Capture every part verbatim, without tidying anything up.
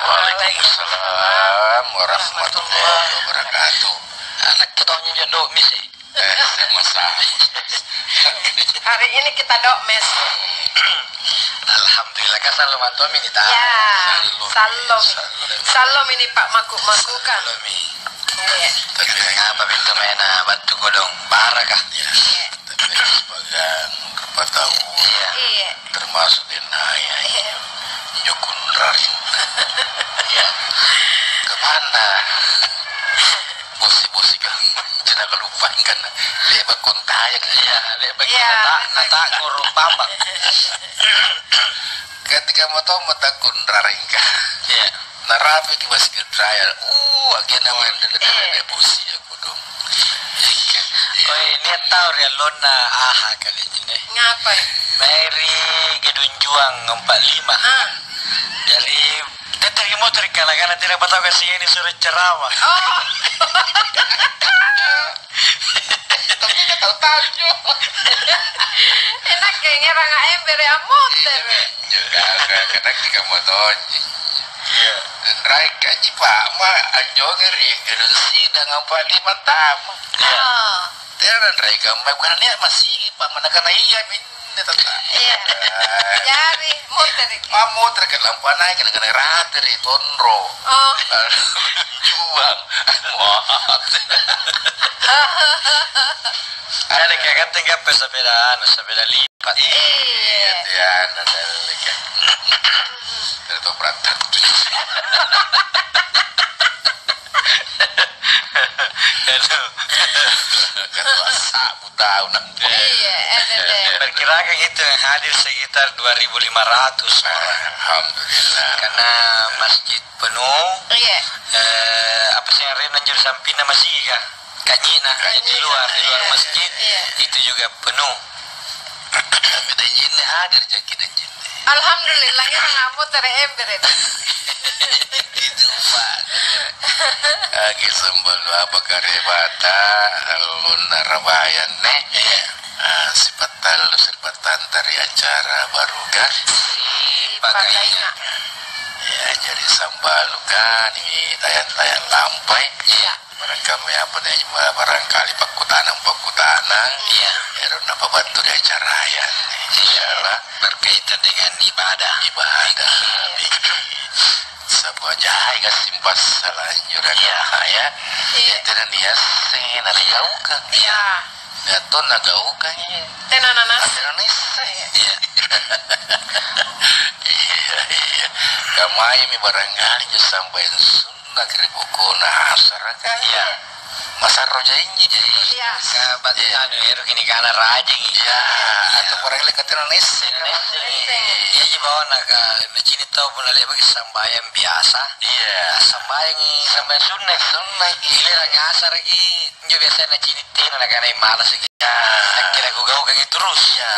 Waalaikumsalam warahmatullahi wabarakatuh. Anak ketonyo jando misi. Eh, sama-sama. Hari ini kita dok mes. Alhamdulillah, ka sallo mantomi ni ta. Ya, sallo. Sallo. Sallo ini Pak Maku-maku kan. Sallo mi. Iya. Tapi apa pintu mena batu kodong baraka. Iya. Tapi sebagian rupa tahu. Iya. Iya. Termasuk di naya. Iya. Jukun raring. Iya. Kemana? Bosi-bosi kan. Cina kelupakan kan. Le'ba' kontaya kan. Iya, le'ba' iya, nata-, nata ngurung bambang. Ketika mau tahu mata kun raring kan. Iya. Narapiki masker dryer. Uh, akhirnya main dulu dia bosi ya. Kodong. Oi, nia' tau ri allonna aha kali anjinne. Ngapai? Mae ri Gedung Juang empat lima. Ah. Jari, tette' ri moto' ri kana-kana tena patau kasi ini suruh ceramah. Oh. Tapi dia tahu-tahu. Enak kayak ngerang embere ammotere. Iya, iya. Jaga, kadang kamu tonji. Iya. Raikaji pa'ma anjongi ri gedung sidang apa di mantama. Iya. Ah. Tena raika mai bukan nia' masigi pa'ma nakana iya minne tata. Iya. Eh. Jari mutereki. Ma mutereki lampa naik kena-kena rate ri tonro. Oh. Juang. Wah. Ada kayak ganteng kape sepeda anu, sepeda lipat. Iya. Iya, tiana dalika. Dari to berantak. Aduh. Ketua sabu tahu nang. Iya, ada deh. Perkirakan itu yang hadir sekitar dua ribu lima ratus orang. Alhamdulillah. Karena masjid penuh. Iya. Eh, apa sih yang rena juru sampingnya masih kah? Kanyina, di luar, di luar masjid, iya, itu juga penuh. Tapi dan jinne hadir, jaki dan jinne. Alhamdulillah, ya, nggak mau tere embere. Itu, Pak. Lagi sembel apa karebata, alun narabayan, nih. Iya. Ah, sipat tallu, sipat tanta ri acara baruga. Sipakaina. Ya, jadi sambaluka, nih, tayang-tayang lampai. Iya. Barangkali apa nih, barangkali pakkutanang-pakkutanang. Iya. Ero napabattu ri acaraya. Iya. Insyaallah. Berkaitan dengan ibadah. Ibadah. Fikih. Saba jai gassing passala anjo ragata, ya. Iya. Ya, tena niassengi nagaukang. Iya. Ya, tong nagaukangi. Tena nanassengi. Tena naissengi. Iya. Iya, iya. Kamaimi barangkali injo sambayang sunnaki ri bokona asaraka. Iya. Masarro janji, jadi. Iya. Ka bat-, iya, anu, ero kini kana rajingi. Iya, atau barang leka tena naisseng. Tena naisseng. Iya, iya, bawa naka, nacini tau punna le'baki sambayang biasa. Iya. Sambayangi, sambayang sunna. Sunna, iya. Giliran asaraki, injo biasanya nacini tena, nakanai malasaki. Iya. Nakkira kugaukangi terus. Iya.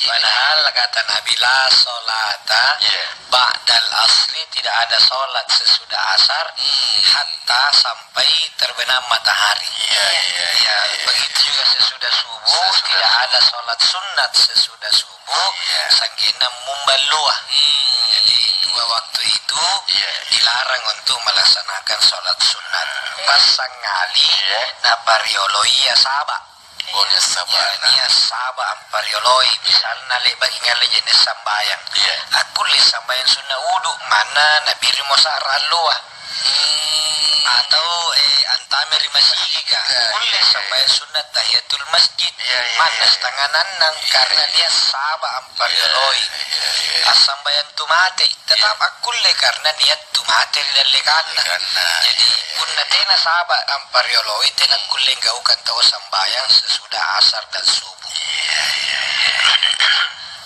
Padahal kata Nabi, "La sholata, iya, ba'dal asri," tidak ada sholat sesudah asar, hmm, hatta sampai terbenam matahari. Iya, iya, iya, iya. Begitu juga sesudah subuh, sesudah tidak subuh ada sholat sunat sesudah subuh, iya, sanggenna mumballoa. Hmm. Jadi, dua waktu itu, iya, dilarang untuk melaksanakan sholat sunat. Iya. Pas sangali, iya, naparioloia saba. Oh, nia' saba'na. Iya, nia' saba amparioloi. Misalna, le'baki ngalle je'ne' sambayang. Iya. Akkulle sambayang sunna wudu, manna nabiring mo sa'ra alloa. Hmm. Atau, eh, antama ri masigika. Iya, kulle, iya, iya, sambayang sunna tahiyatul masjid. Iya, iya, manna, iya, setengah nannang, iya, karena nia' saba amparioloi. Iya, iya, iya. Assambayang tu mate. Tetap akkulle karena niat tu mate ri dallekanna. Dallekanna. Jadi, punna tena saba amparioloi, tena kulle gaukang tau sambayang sesudah asar dan subuh. Iya, iya, iya.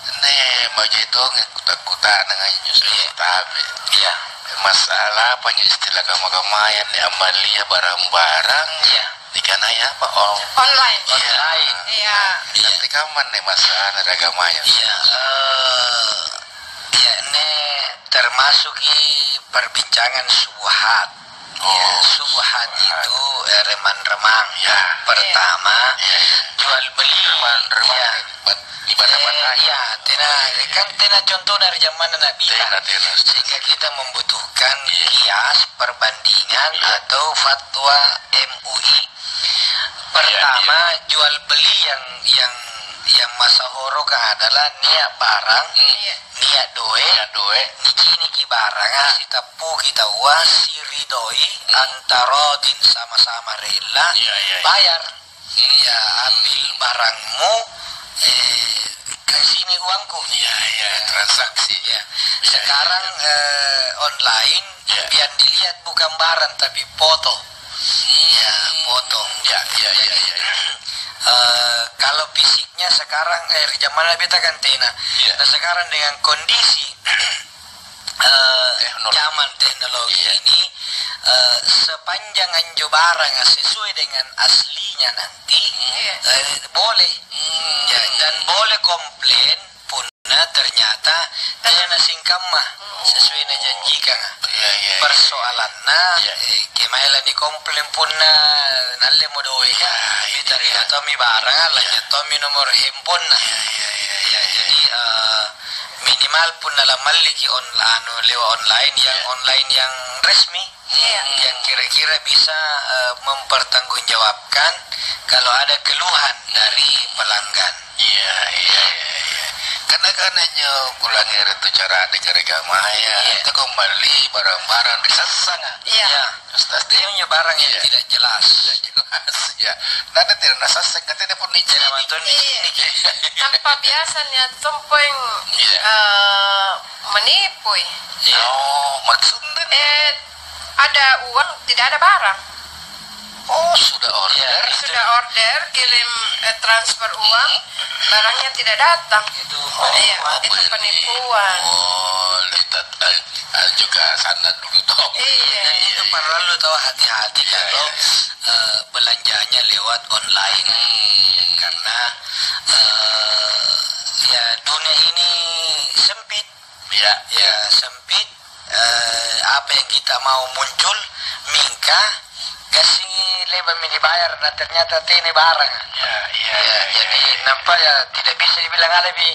Anne, baji tong kuta-kutana anjo, iya, tabe. Iya. Masalah apa anjo istilah kama-kamaya anne, ambalia barang-barang? Iya. Nikanaya apa? On-, online. Iya. Online. Iya. Iya. Tapi kamanne masalah agamaya? Iya, eh, iya, ini termasuki perbincangan syubhat. Oh, subuhat itu, eh, remang-remang. Ya. Pertama, ya, ya, jual beli. Remang-remang, ya, ibadah-ibadah. Eh, iya, tena, kan tena contohna ri jamanna Nabi lah. Tena, tena. Sehingga kita membutuhkan, iya, kias, perbandingan, iya, atau fatwa M U I. Iya, pertama, iya, jual beli yang, yang, yang masahoroka adalah niat barang, hmm, iya, niat doe, niat doe, niciniki baranga, sitappuki taua, siridoi, hmm, antarodin, sama-sama rela, iya, iya, iya, bayar. Hmm. Ya, ambil barangmu, eh, kasihni uangku. Iya, iya, transaksi. Ya. Iya, iya. Sekarang, eh, online, iya, yang dilihat bukan barang, tapi foto. Hmm. Ya, foto. Ya, ya, ya, ya. Eh, kalau fisiknya sekarang, eh, ri jamanna beta kan tena. Iya. Nah, sekarang dengan kondisi, eh, teknologi, zaman teknologi, iya, ini, eh, sepanjang anjo barang sesuai dengan aslinya nanti, iya, eh, boleh. Hmm. Ya, dan boleh komplain punna ternyata tena nasingkamma sesuai najanjikanga. Iya, iya, iya. Persoalanna, iya, eh, kemae lanikomplain punna nallemo doe'ka, iya, iya, iya, tarima tommi barang, iya, lanynya tommi nomor handphonena. Iya, iya, iya, iya, iya. Jadi, eh, minimal punna lamalliki on-, anu, lewat online, yang, iya, online yang resmi. Iya. Yang kira-kira bisa, eh, mempertanggungjawabkan kalau ada keluhan dari pelanggan. Iya, iya, iya, iya. Karena kan anjo kulangngere' tu cara dekere' agama ya. Iya. Itu kembali barang-barang ri sassanga. Iya. Iya. Ustaz, dia punya barang yang, iya, tidak jelas. Tidak jelas, ya. Nana tidak nasassang, katanya pun nicini. Tidak, mantu nicini. Iya. Tanpa biasanya tompeng, iya, eh, menipui. Iya. Oh, maksudnya? Eh, ada uang, tidak ada barang. Oh, sudah order? Iya, itu. Sudah order, kirim, eh, transfer uang, hmm, barangnya tidak datang. Itu, oh, iya, itu penipuan, penipuan. Oh, lihat, eh, eh, juga sana dulu toh. Iya. Dan itu perlu tahu hati-hati, iya, kalau, iya, eh, belanjanya lewat online. Hmm. Karena, eh, ya, dunia ini sempit. Iya. Ya, sempit. Eh, apa yang kita mau muncul, mingka, gassing le'ba'mi dibayar, na ternyata tena barang. Iya, iya, iya, iya, jadi, iya, nampa ya tidak bisa dibilang ada bi,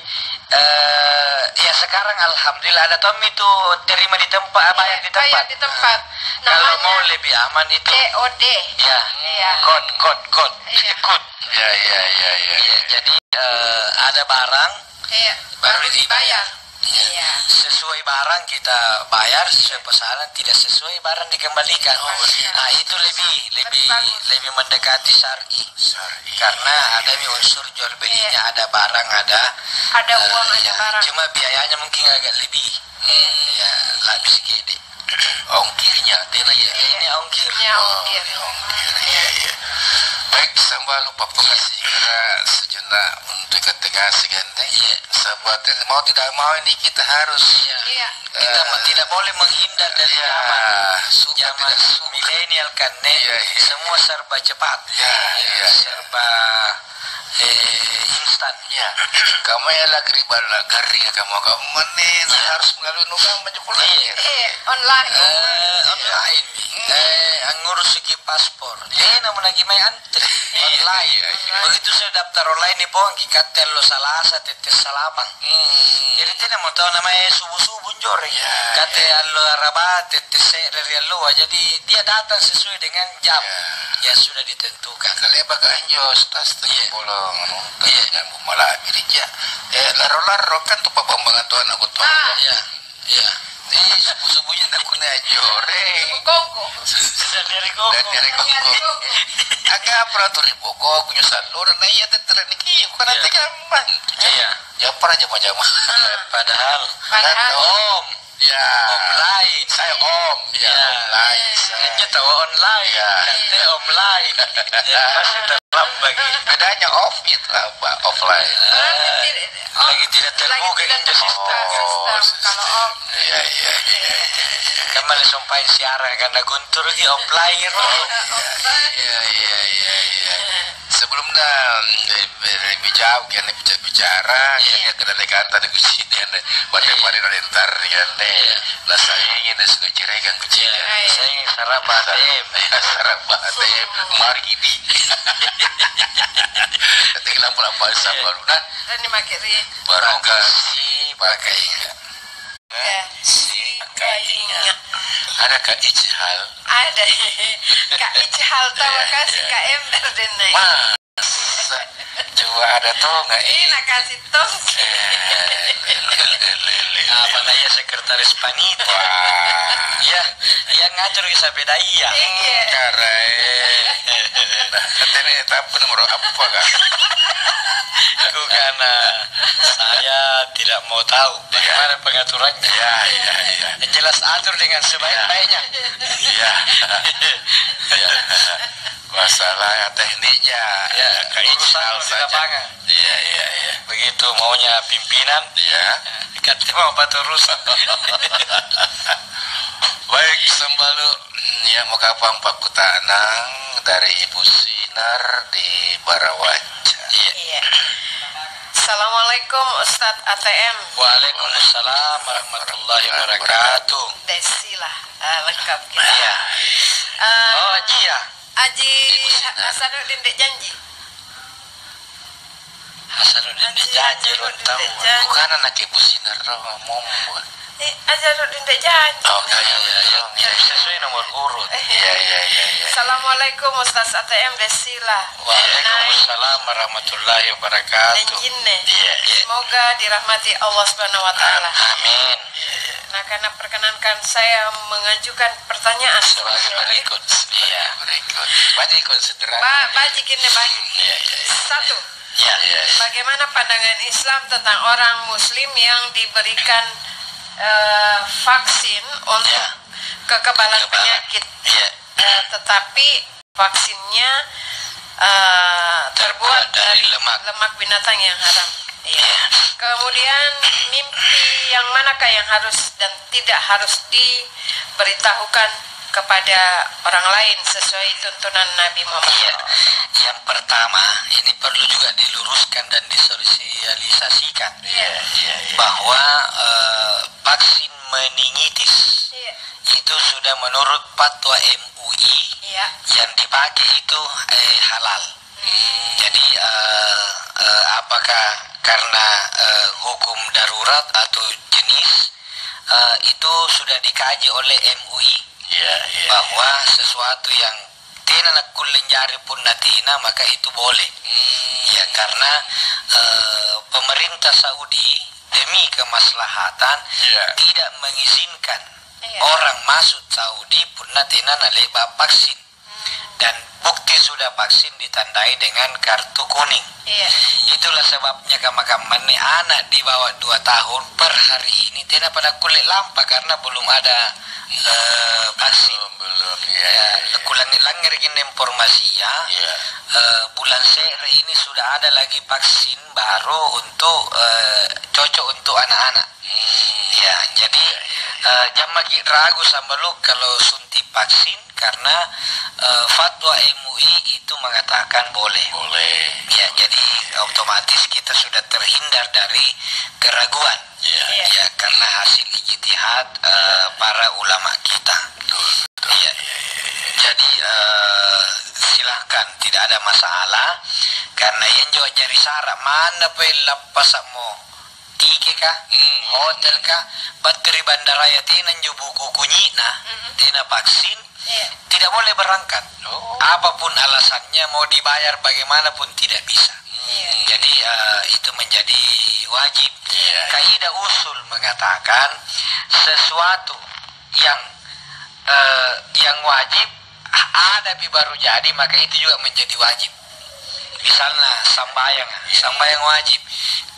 eh, ya sekarang alhamdulillah ada tommi tu terima di tempat, bayar di tempat. Iya, bayar di tempat. Kalau mau lebih aman itu C O D. Ya. Iya. Kod, kod, kod. Iya. Kod. Iya, iya, iya, iya. Iya, jadi, eh, ada barang, iya, baru dibayar. Iya. Sesuai barang kita bayar, sesuai pesanan, tidak sesuai barang dikembalikan. Oh, iya. Nah, itu lebih, lebih, lebih bagus, lebih mendekati syar'i. Syar'i. Karena ada mi unsur jual belinya, iya, ada barang, ada, ada, eh, uang, ada, iya, barang. Cuma biayanya mungkin agak lebih. Iya. Ya, lebih sedikit. Ongkirnya, dia lagi. Iya, ini ongkir. Iya, oh, ongkir. Ini ongkir. Iya, iya. Baik, samba lupa kasih kira sejenak untuk ketegas gandeng. Iya. Sebab mau tidak mau ini kita harus, iya, iya, kita, eh, tidak boleh menghindar dari, iya, zaman. Suka, zaman tidak suka. Milenial kan, nih. Iya, iya. Semua serba cepat. Iya, iya. Serba eh, instan. Ya. Kamu ya lagi riba lagari ya kamu, kamu mana harus melalui nukang menjemput. Iya. Eh, online. Eh, online. Hmm. Eh, ngurus siki paspor. Iya. Eh, namun lagi main antri. Iya, online. Iya, iya. Begitu saya daftar online nih, Pong, ki katte allo Salasa, tette Salapang. Hmm. Jadi, tena mau tahu namanya subuh-subuh, Jore. Iya, kate, iya, allo Araba, tette se're ri alloa. Jadi, dia datang sesuai dengan jam, iya, yang sudah ditentukan. Kale baka anjo stas, iya, bolong, anu, iya, nyambung malam ini, ja. Eh, larro-larro kan tu pabambangan tu anak betul. Ah. Iya, iya. Eh, subuh-subuhnya nak kena anjo, reng. Kongko. Dan dari kongko. Dan dari kongko. Agak apa tu ri pokok, punya salur, nah iya, teteran niki, bukan, iya, nanti gampang. Iya. Ya, apa aja macam. Padahal. Padahal. Om. Ya. Om lain. Saya Om. Ya, ya. Om lain. Saya. Hanya tahu online. Ya. Nanti Om lain. Ya, pasti terlambat lagi. Bedanya off itu apa? Offline. Ah, lagi tidak terbuka, lagi tidak terbuka sistem. Oh, kalau sistem. Om. Iya, iya, iya, iya, iya. Kan malah sumpahin siaran karena guntur lagi offline. Oh, iya, iya, iya, iya, iya. Sebelumna, eh, eh, bijau, kianne bica-, bicara, iya, kianne kedallekanta di kucini, anne, pada-pada, iya, pada entar, kianne, iya, nasaingi, nasucirekang kucini. Iya. Nasaingi saraba A T M. Iya, saraba A T M. Mari, Ibi. Tapi lampu-lampu, iya, sambaluna. Dan dimakai ri barokah. Si pakai. Eh, si kayunya. Ada Kak Ijhal. Ada. Kak Ijhal tahu, iya, kan, si, iya, Kak Ember deh, Neng. Masa? Coba ada tuh nggak? Ih, ini? Nakasih tong. Eh, le, le, le, le, le. Apa nggak ya sekretaris panitia? Wah. Iya, yang ngatur bisa beda iya. Iya. Karai. Nah, katanya, "Tapi nomor apa, Kak?" Bukan, nah. Saya tidak mau tahu bagaimana pengaturannya. Iya, iya, iya. Yang jelas atur dengan sebaik-baiknya. Iya. Iya. Masalah tekniknya, iya, urusan di lapangan. Iya, iya, iya. Begitu maunya pimpinan, iya, kan dia mau batu rusak. Baik, sambalu, ya, mau kapang Pak Kutanang dari Ibu Sinar di Barawaja. Iya. Iya. Assalamualaikum, Ustadz A T M. Waalaikumsalam warahmatullahi wabarakatuh. Desi lah, eh, lengkap gitu. Iya. Eh, oh, Aji ya? Aji Ibu Sinar. Hasanuddin Dek Janji. Hasanuddin Dek Janji, Hasanuddin Dek Janji. Bukan anak Ibu Sinar, Roma Mombol. Eh, Hasanuddin Dek Janji. Oh, iya, iya, iya, iya, iya. Sesuai nomor urut. Iya, iya, iya, iya. Assalamualaikum, Ustaz A T M Desila. Waalaikumsalam warahmatullahi wabarakatuh. Dan Jinne. Iya, iya. Semoga dirahmati Allah Subhanahu wa Ta'ala. Amin. Iya, iya. Nah, karena perkenankan saya mengajukan pertanyaan. Sebagai berikut. Iya, berikut. Baji konsentrasi. Ba-, baji kinne baji. Iya, iya, iya. Satu. Iya, iya, iya. Bagaimana pandangan Islam tentang orang Muslim yang diberikan, eh, vaksin untuk, iya, kekebalan, kekebalan penyakit? Iya. Eh, tetapi vaksinnya, eh, terbuat, terbuat dari, dari lemak, lemak binatang yang haram. Iya. Iya. Kemudian mimpi yang manakah yang harus dan tidak harus diberitahukan kepada orang lain sesuai tuntunan Nabi Muhammad? Iya. Yang pertama, ini perlu juga diluruskan dan disosialisasikan, iya, iya, iya, bahwa, eh, vaksin meningitis, iya, itu sudah menurut fatwa M U I, iya, yang dipakai itu, eh, halal. Hmm. Jadi, eh, eh, apakah karena, eh, hukum darurat atau jenis, eh, itu sudah dikaji oleh M U I, iya, iya, bahwa sesuatu yang tena nakkulle jari punna tena, maka itu boleh. Hmm. Ya, karena, eh, pemerintah Saudi demi kemaslahatan, iya, tidak mengizinkan, iya, orang masuk Saudi punna tena nale'ba vaksin. Dan bukti sudah vaksin ditandai dengan kartu kuning. Iya. Itulah sebabnya kamma-kammanne anak di bawah dua tahun per hari ini tena pada kulle lampa karena belum ada, eh, vaksin. Belum, belum, iya, ya, iya, iya. Kulangi-langi ri kinne informasi ya. Iya. Eh, bulan se're ini sudah ada lagi vaksin baru untuk, eh, cocok untuk anak-anak. Hmm. Ya, jadi, iya, iya, eh, jammaki ragu sambalu kalau suntik vaksin karena, eh, fatwa M U I itu mengatakan boleh. Boleh. Ya, jadi otomatis kita sudah terhindar dari keraguan. Iya. Iya. Ya, karena hasil ijtihad, eh, para ulama kita. Betul, betul. Iya. Iya, iya, iya, iya. Jadi, eh, silahkan, tidak ada masalah. Karena yang juga jadi syarat mana pun lappasamo tiket kah, hmm, hotel kah, battu ri bandaraya tena injo buku kunyi'na, mm-mm, tena vaksin, iya, tidak boleh berangkat. Oh. Apapun alasannya, mau dibayar bagaimanapun tidak bisa. Iya. Jadi, eh, itu menjadi wajib. Iya. Kaidah usul mengatakan sesuatu yang, eh, yang wajib adapi baru jadi, maka itu juga menjadi wajib. Misalnya sambayang, iya, sambayang wajib.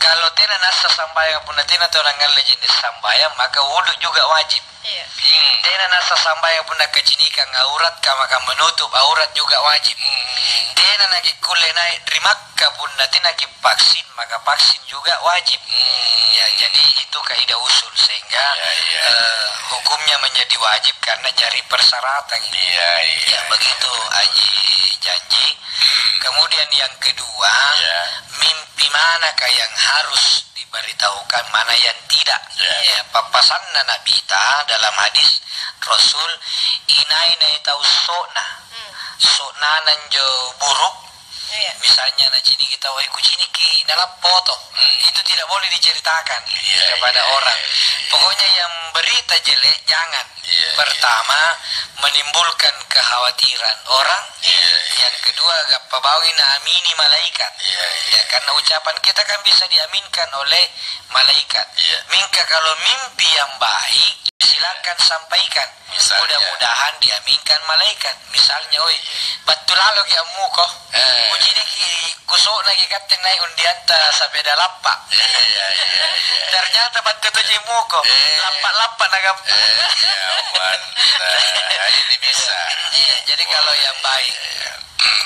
Kalau tena nassa sambayang, punna tena tau nangngalle jenis sambayang, maka wudu juga wajib. Iya. Hmm. Tena nassa sambayang punna kacinikang aurat, kamma-kamma nutup aurat juga wajib. Hmm. Tena nakikkulle nai' ri Makka punna tena kivaksin, maka vaksin juga wajib. Hmm. Ya, jadi itu kaidah usul, sehingga, ya, ya, eh, hukumnya menjadi wajib karena cari persyaratan. Iya, iya. Ya, begitu, Haji Janji. Kemudian yang kedua, ya, mimpi manakah yang harus diberitahukan, mana yang tidak? Ya. Ya, pappasanna Nabita dalam hadis Rasul, inai-nai tau so'na, hmm, so'nana anjo buruk, iya, misalnya naciniki tau, "Eh, kuciniki nalappo to." Hmm. Itu tidak boleh diceritakan, iya, kepada, iya, orang. Iya, iya. Pokoknya yang berita jelek jangan. Iya, iya. Pertama, menimbulkan kekhawatiran orang. Iya, iya. Yang kedua, gappa bawangi naamini malaikat. Iya, iya. Ya, karena ucapan kita kan bisa diaminkan oleh malaikat. Iya. Mingka kalau mimpi yang baik, silakan sampaikan. Misalnya? Mudah-mudahan diaminkan malaikat. Misalnya, "Oi, iya, battu laloki ammuko. Eh. Kuciniki, kuso'naki katte nai' undianta sapeda lappa." Iya, iya, iya, iya. Ternyata battu toji muko. Eh. Lappa-lappa nagappa. Eh, iya, Wan. Nah, ini bisa. Iya, jadi kalau yang baik. Iya.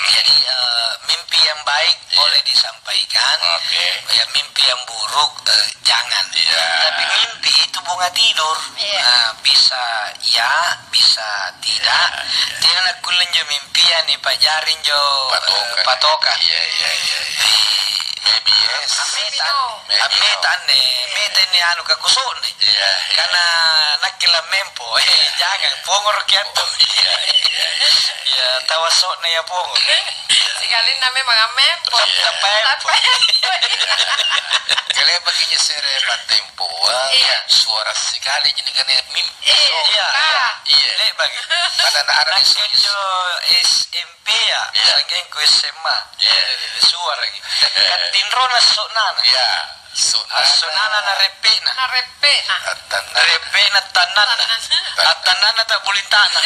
Jadi, eh, mimpi yang baik, iya, boleh disampaikan. Oke. Ya, mimpi yang buruk, eh, jangan. Iya. Tapi mimpi itu bunga tidur. Iya. Nah, bisa ya, bisa tidak. Iya, iya. Tena nakkulle injo mimpi yang nipajari injo, eh, patokan. Patokan. Iya, iya, iya, iya. Maybe yes. Maybe no. Maybe no. Ammeta anne, meta inni anu kakuso'na. Iya, iya. Karena nakke lammempo. Eh, jangan, pongoroki antu. Oh, iya, iya, iya. Ya, tawa so'na ya pongoro. Sikalinna memang ammempo. Iya. Tappa empo. Tappa empo. Kale'baki nye're pattempoa, iya, suara sikali jadi kena mimpi. Iya. Iya. Iya. Le'baki. Pada anak-anak nakke di anjo S M P ya, iya, sanggenku S M A. Iya. Eh, suaraki. Kattinrona so'nana. Iya. So'nana. So'nana na reppe'na. Na reppe'na. Attannana. Reppe'na attannanna. Attannanna. Attannanna ta'bulinta'na.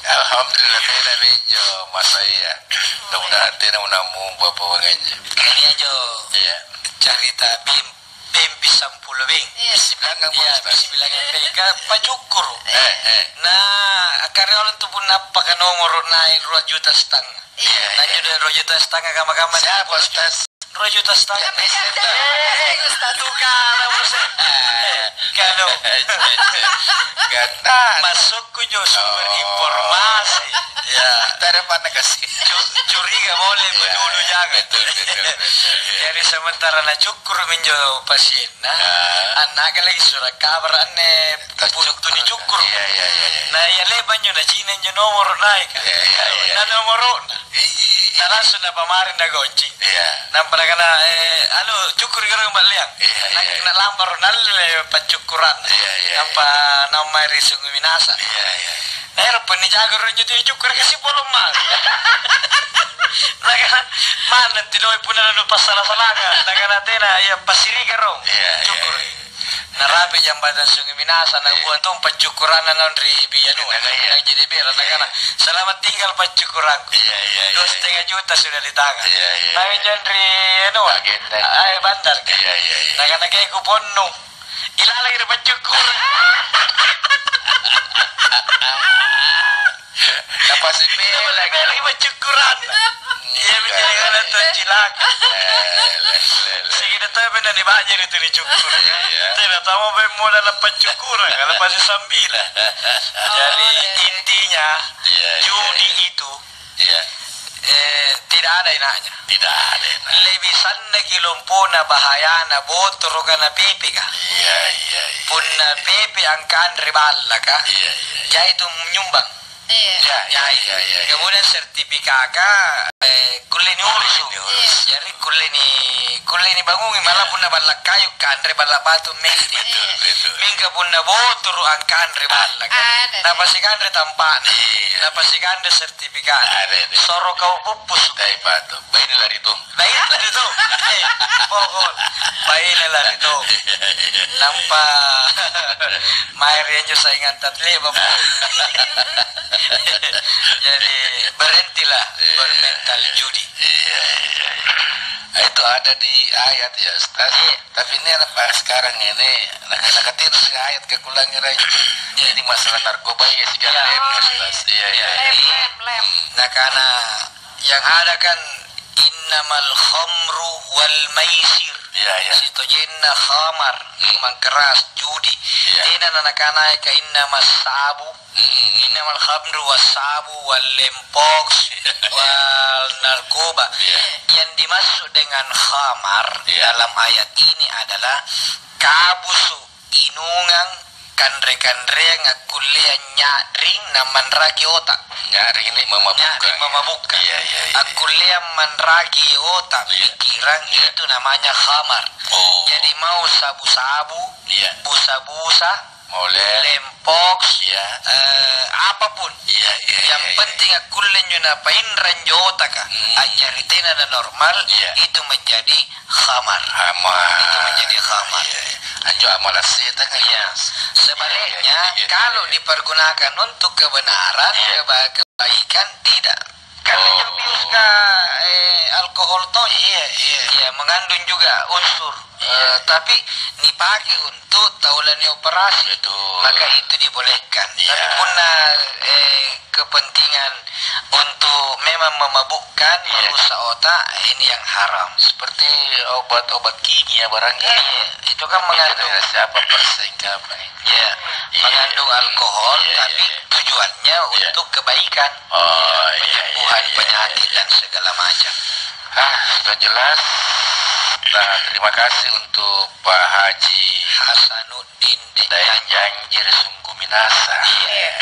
Alhamdulillah, tena minjo masaya. Mudah-mudahan tena unamumpa apa bangannya. Ini aja. Iya. Carita bim Beng, pisang pulo beng. Iya. Bisi bilangang, iya, Ustaz. Bisi bilangang beng. Ka pacukkuru. Eh, eh. Na, karyawan tu punna appaka nomoro nai' rua juta setengah. Iya, iya. Nanjo dua juta setengah kamma-kamma. Siapa, Ustaz? Rua juta setengah. Iya, iya, iya, iya, Ustaz. Tukang, Ustaz. Eh, kanu. Ganteng. Masuk Kunjo sumber informasi. Ya. Daripada kasih. Cu-, curiga boleh, ya, dulu jangan. Betul, betul, betul. Jadi sementara nacukkuru minjo pasienna, ya, annaga lagi surat kabar anne puttu nicukkuru. Iya, iya, iya, iya. Nah, iya le'ba' njo nacini' njo nomoro nai'. Iya, iya, iya. Na nomoro'na. Iya, iya, iya. Na langsung napamareng nagonci. Iya. Nampa nakana, eh, "Anu, cukkuru' kero Mbak Liang." Iya, iya, iya. Nakana lambaro nalle paccukkuranna. Iya, iya, iya. Nampa naung mae ri Sungai Minasa. Iya, iya, iya. Naero' pannijaga ro anjo tau cukkuru' kasi polong male. Nakana, "Manna antu doe' punna nanu passala-salanga." Nakana, "Tena, iya, passiriga ro." Iya, iya, cukkuru'. Iya. Narapi' jambatan Sungai Minasa, iya, nabuang tong paccukkuranna naung ri Bianua. Iya, iya. Nang jadi bela, iya, nakana, "Selamat tinggal paccukkurangku. Iya, iya, iya. Dua setengah juta sudah di tangan." Iya, iya, iya. Naung janri anua. Agenda. Ah, eh, bandar. Iya, iya, iya. Nakana, "Kayak kuponnu." Ilalaki ri paccukkurang. Kapasipi. Ilalaki ri paccukkurang. Iya, betul. Iya, kan, antu cilaka. Eh, le, le, le. Sigi na tau benda ni baja itu dicukur, ya. Iya. Tena tau mau mola la paccukkurang, la pasi sambila. Jadi, oh, iya, iya, intinya, iya, iya, judi, iya, itu Iya. Eh, tidak ada enaknya. Tidak ada enaknya. Lebih sannaki lompona bahayana botoroka na pepeka. Iya, iya, iya. Punna pepe angkanre ballaka, iya, iya, iya, jai tu nyumbang. Iya. Iya, iya, jai. Iya, iya, iya. Kemudian sertifikaka, eh, kulle niurusu. Kulle niurusu. Iya. Jari kulle ni, kulle nibangungi, malah, iya, punna balla' kayu kanre, balla' batu menti. Betul, iya, betul. Mingka punna botoro angkanre ballaka, ada, ada, napasikanre tampa'na. Iya. Napasikanre sertifikatna. Ada, ada. Soro kau puppusu. Dai patu. Baine lari tu. Baine lari tu. Eh, pokok. Baine lari tu. Iya, iya, iya. Nampa mae ri anjo saingan tatle'ba, Pak. Jadi, berhentilah bermental judi. Iya, iya, iya. Itu ada di ayat ya, Ustaz. Iya. Tapi ini apa sekarang ini, nakana-kati itu si ayat kakulangi rai. Iya. Jadi masalah narkoba ya, si. Iya. Lem, Ustaz. Iya, iya. Lem, lem, lem. Nakana yang ada kan innamal khamru wal maisir. Iya, iya. Sitojeng khamar, minuman keras, judi. Iya. Tena nanakana ka innamas sabu. Mm-mm. Innamal khamru was sabu wal lempox wal narkoba. Iya. Yang dimaksud dengan khamar, iya, dalam ayat ini adalah kabusu inungang kanre-kanreang akkullea nya'ring namanraki otak. Nya'ring ini memabukkan. Nya'ring memabukkan. Iya, iya, iya. Akkullea manraki otak, iya, pikiran, iya, itu namanya khamar. Oh. Jadi mau sabu-sabu, iya, busa-busa, mau lem. Lempox, iya, eh, apapun. Iya, iya, yang, iya, iya, penting akkulle njo napainrang njo otaka. Hmm. A'jari tena na normal, iya, itu menjadi khamar. Khamar. Itu menjadi khamar. Iya, iya. Anjo amala setang kan? Iya. Sebaliknya, iya, iya, iya, kalau, iya, dipergunakan untuk kebenaran, iya, keba-, kebaikan, tidak. Karena, oh, njo bius ka, eh, alkohol tonji. Iya, iya. Iya, mengandung juga unsur. Iya. Eh, tapi nipake untuk tau lani operasi, betul, maka itu dibolehkan. Iya. Tapi punna, eh, kepentingan untuk memang memabukkan, iya, merusak otak, ini yang haram. Seperti obat-obat kimia barangkali. Iya, itu kan mengandung. Iya, siapa persen apa? Iya, iya, mengandung alkohol, iya, tapi, iya, iya, tujuannya, iya, untuk kebaikan. Oh, iya, iya, penyembuhan, iya, iya, penyakit, iya, dan segala macam. Ah, sudah jelas. Nah, terima kasih untuk Pak Haji Hasanuddin Daeng Janjir Sungguminasa. Iya.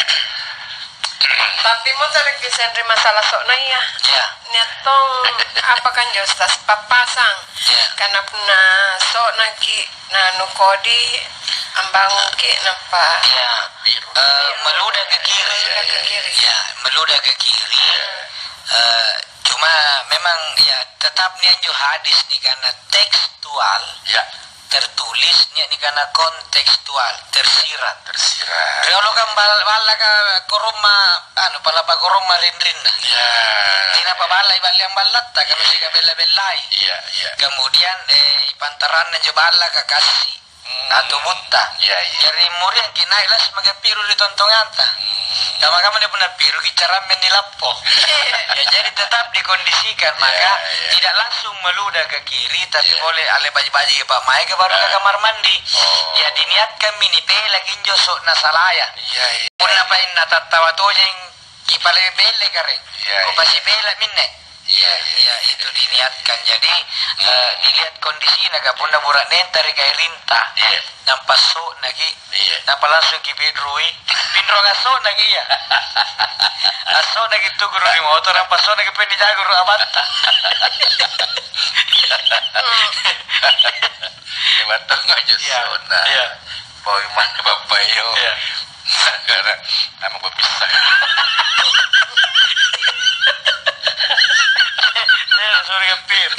Tapi mo tarekki senri masalah so'na iya. Iya. Nia' tong apa kan jo, Ustaz, pappasang. Iya. Karena punna so'naki nanu kodi, ambangunki nampa. Iya. Eh, meluda ke kiri. Meluda ke kiri. Iya, meluda ke kiri. Iya. Eh, cuma memang ya tetap nia' anjo hadis nih karena tekstual. Iya. Tertulis nia' nikana kontekstual, tersirat. Tersirat. Riolo kan bal-, ballaka koromma, anu, palapa koromma rinrinna. Ya. Tenapa ballai balleang ballatta, kan, ya, mesti kabella-bellai. Iya, iya. Kemudian, eh, ipantaranna anjo ballaka kassi, hmm, atau butta. Iya, iya. Jari muriangki nai' langsung maki piru ri tontonganta. Hmm. Kamma-kamma nia' punna piruki carammeng nilappo. Ya, jadi tetap dikondisikan, iya, maka, iya, tidak langsung meluda ke kiri, tapi, iya, boleh ale baji-baji pa'maika baru, ah, ke kamar mandi. Oh. Ya, diniatkanmi nipelaki injo so'na salaya. Iya, iya. Punna painna tattawa tojeng, kipale belle kare. Iya, iya. Kupasipela minne. Iya, iya, iya, itu diniatkan. Jadi, eh, dilihat kondisina, ka punna bura'nenta ri kairinta. Iya. Nampa asso'naki. Iya. Nampa langsung kipinrui. Pinrong asso'naki iya. Asso'naki tuguru ri motor, nampa asso'naki pole nijaguru abatta. Ini batang aja, iya, so'na. Iya. Pau manna bappa io. Iya. Gara-gara anu bapissa. Iya, sorry, Pir.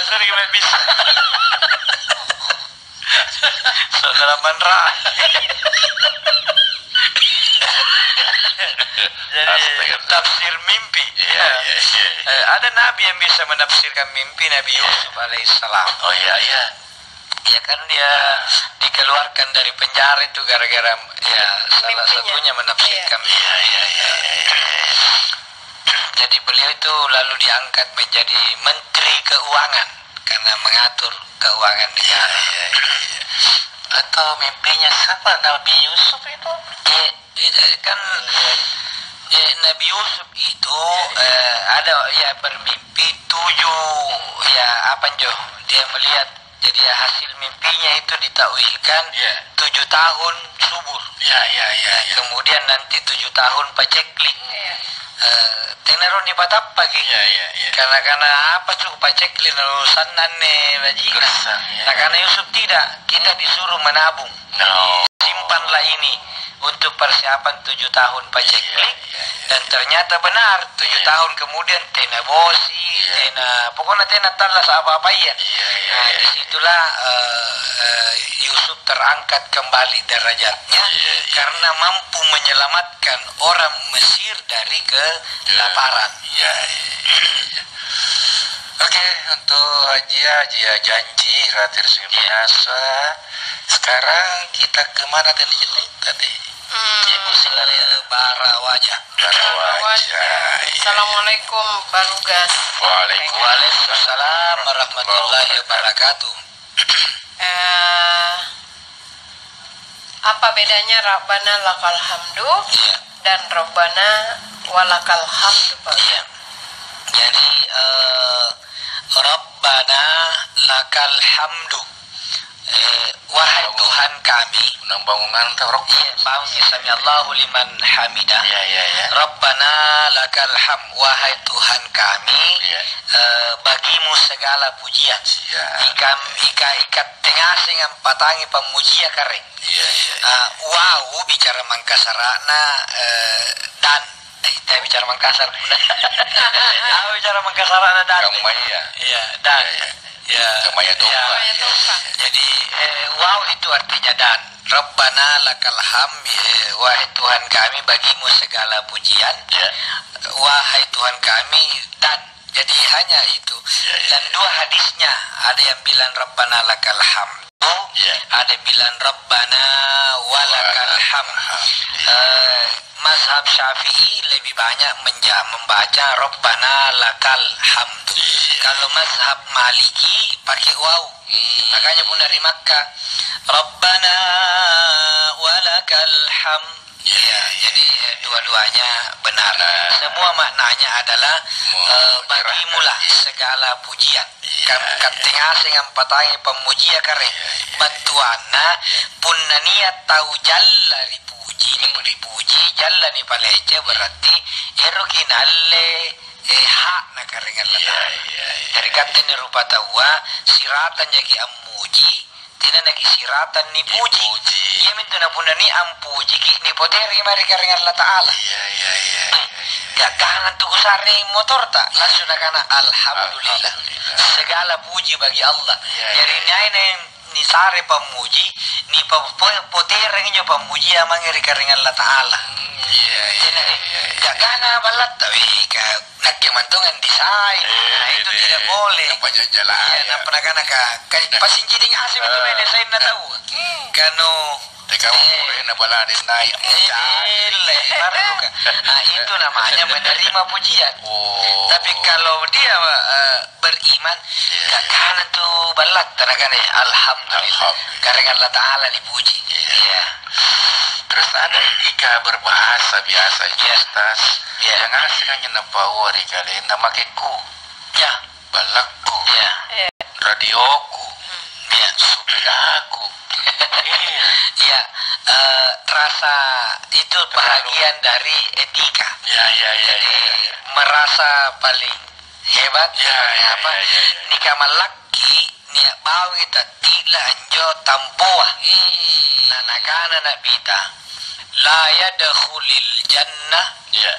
Sorry, Pir. Saudara Manra. Jadi, astaga, tafsir mimpi. Iya, iya, iya, iya. Eh, ada nabi yang bisa menafsirkan mimpi, Nabi Yusuf alaihissalam. Oh, iya, iya. Ya kan, dia dikeluarkan dari penjara itu gara-gara, ya, salah satunya menafsirkan mimpi. Iya, iya, iya, iya, iya. Jadi beliau itu lalu diangkat menjadi menteri keuangan karena mengatur keuangan negara. Iya, iya, iya, iya. Atau mimpinya siapa, Nabi Yusuf itu? Iya, iya, kan, eh, Nabi Yusuf itu, eh, ada, ya, bermimpi tujuh, ya, apa, Jo? Dia melihat, jadi, ya, hasil mimpinya itu ditakwilkan, iya, tujuh tahun subur. Iya, iya, iya, iya. Kemudian nanti tujuh tahun paceklik. Iya. Eh, tenaro nipatappaki. Iya, iya, iya. Karena, karena apa, Cuk, paceklik urusanna anne bajingan? Gersang, iya. Nah, karena Yusuf tidak, kita disuruh menabung. No. Simpanlah ini. untuk persiapan tujuh tahun paceklik, iya, iya, dan ternyata benar, tujuh, iya, tahun kemudian tena bosi, iya, tena, pokoknya tena tallasa apa-apa, iya. Iya, iya, nah, iya, disitulah, eh, eh, Yusuf terangkat kembali derajatnya, iya, iya, karena mampu menyelamatkan orang Mesir dari kelaparan. Iya, iya, iya. Oke, untuk Hajia, Hajia janji, ratir, iya, biasa. Sekarang kita kemana tadi, tadi? Hmm. Ibu Sila, ya. Bara Wajah. Bara Wajah, iya. Assalamualaikum, Barugas. Waalaikumsalam. Waalaikumsalam warahmatullahi wabarakatuh. Eh, apa bedanya Rabbana lakal hamdu, iya, dan Rabbana walakal hamdu, Pak? Iya. Jadi, eh, Rabbana lakal hamdu. Eh, wahai Tuhan kami. Unang bangungang tau rokko. Iya, bangungi, sami Allahu liman hamidah. Iya, iya, iya. Rabbana lakal ham, wahai Tuhan kami, iya, eh, bagimu segala pujian. Iya. Ikam, ika, ika tengaseng ampatangi pammujia kare. Iya, iya, iya. Ah, wau bicara Mangkasara'na, eh, dan. Eh, teh bicara Mangkasar. Ah, bicara Mangkasara'na dan. Kamma iya. Iya, dan. Iya, iya. Ya. Kamma iya, iya, tongka. Jadi, eh, wau itu artinya dan. Rabbana lakal ham, eh, wahai Tuhan kami, bagimu segala pujian. Ya. Wahai Tuhan kami, dan. Jadi hanya itu. Ya, ya. Dan dua hadisnya, ada yang bilang Rabbana lakal hamdu, ya, ada yang bilang Rabbana walakal hamd. Walakal hamd. Eh, mazhab Syafi'i lebih banyak menja-, membaca Rabbana lakal hamdu. Iya. Kalau mazhab Maliki pakai wau. Hmm. Makanya punna ri Makkah, Rabbana walakal hamd. Iya, jadi, eh, dua-duanya benar. Nah. Semua maknanya adalah, eh, bagimulah segala pujian. Iya, iya. Kam-, kaptengaseng ampatangi pammujia kare. Iya, iya. Battuanna, iya, punna nia' tau jalla ri puji, ni-, nipuji, jalla nipalece, berarti eroki nalle, eh, hakna karaeng Allata'ala. Iya, iya, iya. Jari katte anne rupa taua, siratang jaki ammuji, tena naki siratang nipuji. Nipuji. Iamintu napunna ni ampujiki, nipoterei mae ri karaeng Allata'ala. Iya, iya, iya, iya. Eh, ga'ganna tu kusa'ring motorta, langsung nakana, "Alhamdulillah. Alhamdulillah. Segala puji bagi Allah." Iya, iya. Jari, iya, niaina nisare pammuji, nipa-, po-, poterang injo pammujia mange ri karaeng Allata'ala. Hmm, iya, iya, tena, iya, iya, ga'ganna ballatta, weh, ka-, nakke mantongang desain. Iya, nah, itu iya, tidak boleh. Apa jalan? Iya, iya. Nampa nakana ka, ka-, passing jadi ngaseng itu, eh, mae desainna tau. Hmm. Kanu, teka, eh, purena balade naik. Eh, muncak. Ele, baru ka. Ah, itu namanya menerima pujian. Oh. Tapi kalau dia, eh, beriman, iya, iya, ga'ganna tu ballatta nakana, "Alhamdulillah." Alhamdulillah. Karaeng Allata'ala nipuji. Iya. Iya. Terus ada ika berbahasa biasa, iya, Ustaz. Iya. Yang asing hanya napaua ri kalenna make ku. Ya. Ballakku. Iya. Radioku. Iya. Supidaku. Iya. Iya. Eh, rasa itu bahagian dari etika. Iya, iya, iya, iya, iya. Jadi, merasa paling hebat, ya, seperti ya, apa? Ya, ya, ya. Nikamallakki, nia' bawangi tattila anjo tampoa. Hmm. Na nakana Nabita, "La yadkhulul jannah, ya,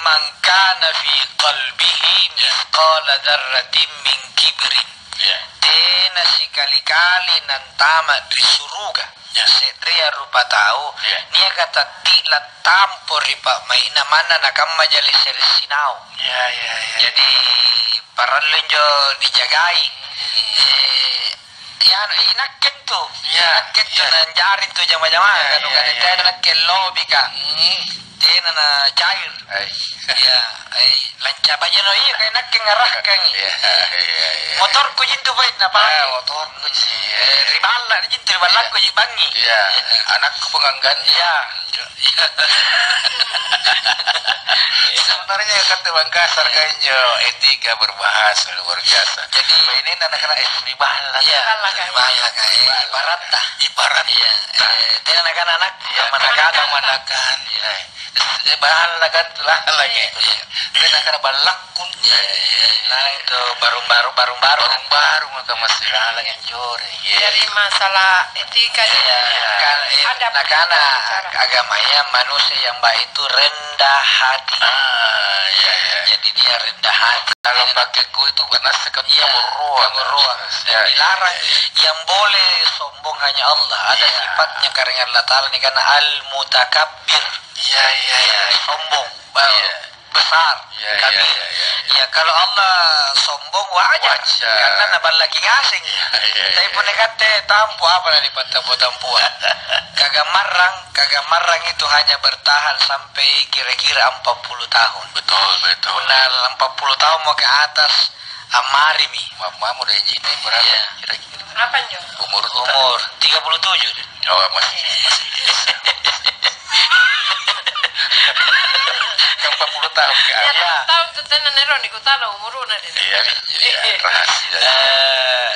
man kana fi qalbihi, ya, mithqala dzarratin min kibrin." Ya. Tena sikali-kali nantama ri suruga. Ya. Se'rea rupa tau, ya, niaka tattila tampo ri pa'mai'na manna nakamma jali sere sinaung. Ya, ya, ya. Jadi, parallu injo nijagai. Hmm. Eh, ya, anu, eh, inakke intu. Ya, inakke intu, ya, nanjari intu jama-jamang, ya, kanu, ya, kanu, ya, tena, ya, nakke lobika. Hmm. Tena na cair. Ai. Iya, ai, lanca baji no, iya, kayak nakke ngarahkangi. Iya, iya, iya. Motorku jintu, boy, napake. Ah, motorku ji. Eh, ri balla' jintu, ri ballakku ji bangi. Iya, anakku penganggan. Iya. Iya. Sebenarnya kata Bangkasar kan injo etika berbahasa luar biasa. Jadi, bainenna anak-anak itu diballa. Iya, diballa, kan? Diballa, kan? Eh, ibarat, ibarat. Iya, eh, tena anak-anak, iya, kamanakan. Kamanakan. Iya. Eh, balla kan, tuh lah, lagi. Iya. Tena anak-anak ballakkung. Iya, iya, iya. Nah, itu barung-barung, barung-barung. Barung-barung atau masih lalaki. Jore, iya. Jadi masalah etika dan, iya, kan, iya, adab nakana bicara. Agamaya manusia yang baik itu rendah hati. Ah, iya, iya. Jadi dia rendah hati. Kalau pakai ku itu karena sekat, iya, kamurruan. Kamurruan. Dan, iya, dilarang. Iya, iya. Yang boleh sombong hanya Allah. Ada, iya, sifatnya karena Allah Ta'ala ini karena al-mutakabbir. Iya, iya, iya. Sombong. Iya. Besar, iya, iya, kabir. Iya, iya, iya. Ya, kalau Allah sombong, wajar. Wajar. Karena naballaki ngaseng. Iya, iya, iya. Tapi punna katte tampu, apa na dipattampu-tampua? Kagammarrang, kagammarrang itu hanya bertahan sampai kira-kira empat puluh tahun. Betul, betul. Punna empat puluh tahun mau ke atas, ammarimi. Mammamu udah izin berapa, iya, kira-kira? Apa njo? Umur, umur tiga puluh tujuh. Oh, masih, masih bisa. Kan empat puluh tahun, kan? Iya, iya. Tahun tu tena nero nikutana umuruna di. Iya, iya, rahasia. Eh,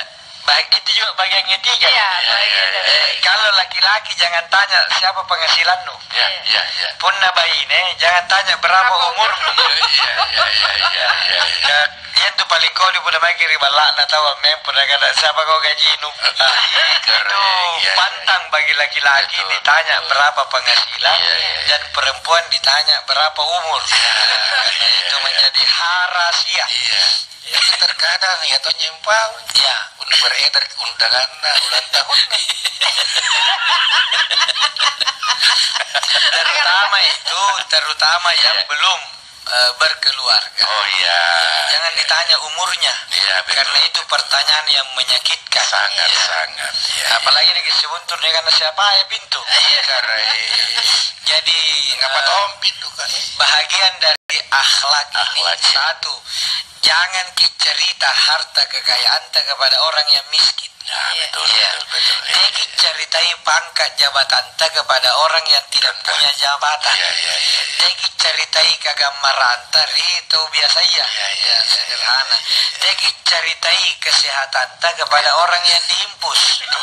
baik, itu juga bagian ketiga. Iya, iya, bagian, iya, dari, iya, kalau laki-laki jangan tanya siapa penghasilannu. Iya, iya, iya. Punna baine, jangan tanya berapa, berapa umurmu. Umurmu. Iya, iya, iya, iya, iya, iya. Ya, Iya, tu paling kodi punna maeki ri balla'na tau ammempo, nakana, "Siapa kau gajinu?" Itu, iya, iya, iya, pantang bagi laki-laki, betul, ditanya, betul, berapa penghasilan, iya, iya, iya, dan perempuan ditanya berapa umur. Iya, iya, iya. Itu menjadi rahasia. Iya. Itu terkadang ya, tau nyempang. Iya. Punna beredar undanganna, ulang tahunna. Terutama itu, terutama yang, iya, belum eh, berkeluarga. Oh, iya. Jangan ditanya umurnya. Iya, betul. Karena itu pertanyaan yang menyakitkan. Sangat, iya, sangat. Iya, iya. Apalagi lagi sebuntur dengan siapa ya pintu. Iya, karai. Jadi, ngapa, eh, tong pintu, kan? Bahagian dari akhlak ini, akhlak, iya, satu, jangan kicerita harta kekayaanta kepada orang yang miskin. Ya, iya, betul, iya, betul, betul, iya. Teki caritai pangkat jabatanta kepada orang yang tidak, betul, punya jabatan. Iya, iya, iya, iya. Teki caritai kagammaranta ri tau biasaya. Iya, iya, iya, iya, sederhana. Iya. Teki caritai kesehatanta kepada, iya, orang yang diimpus. Betul.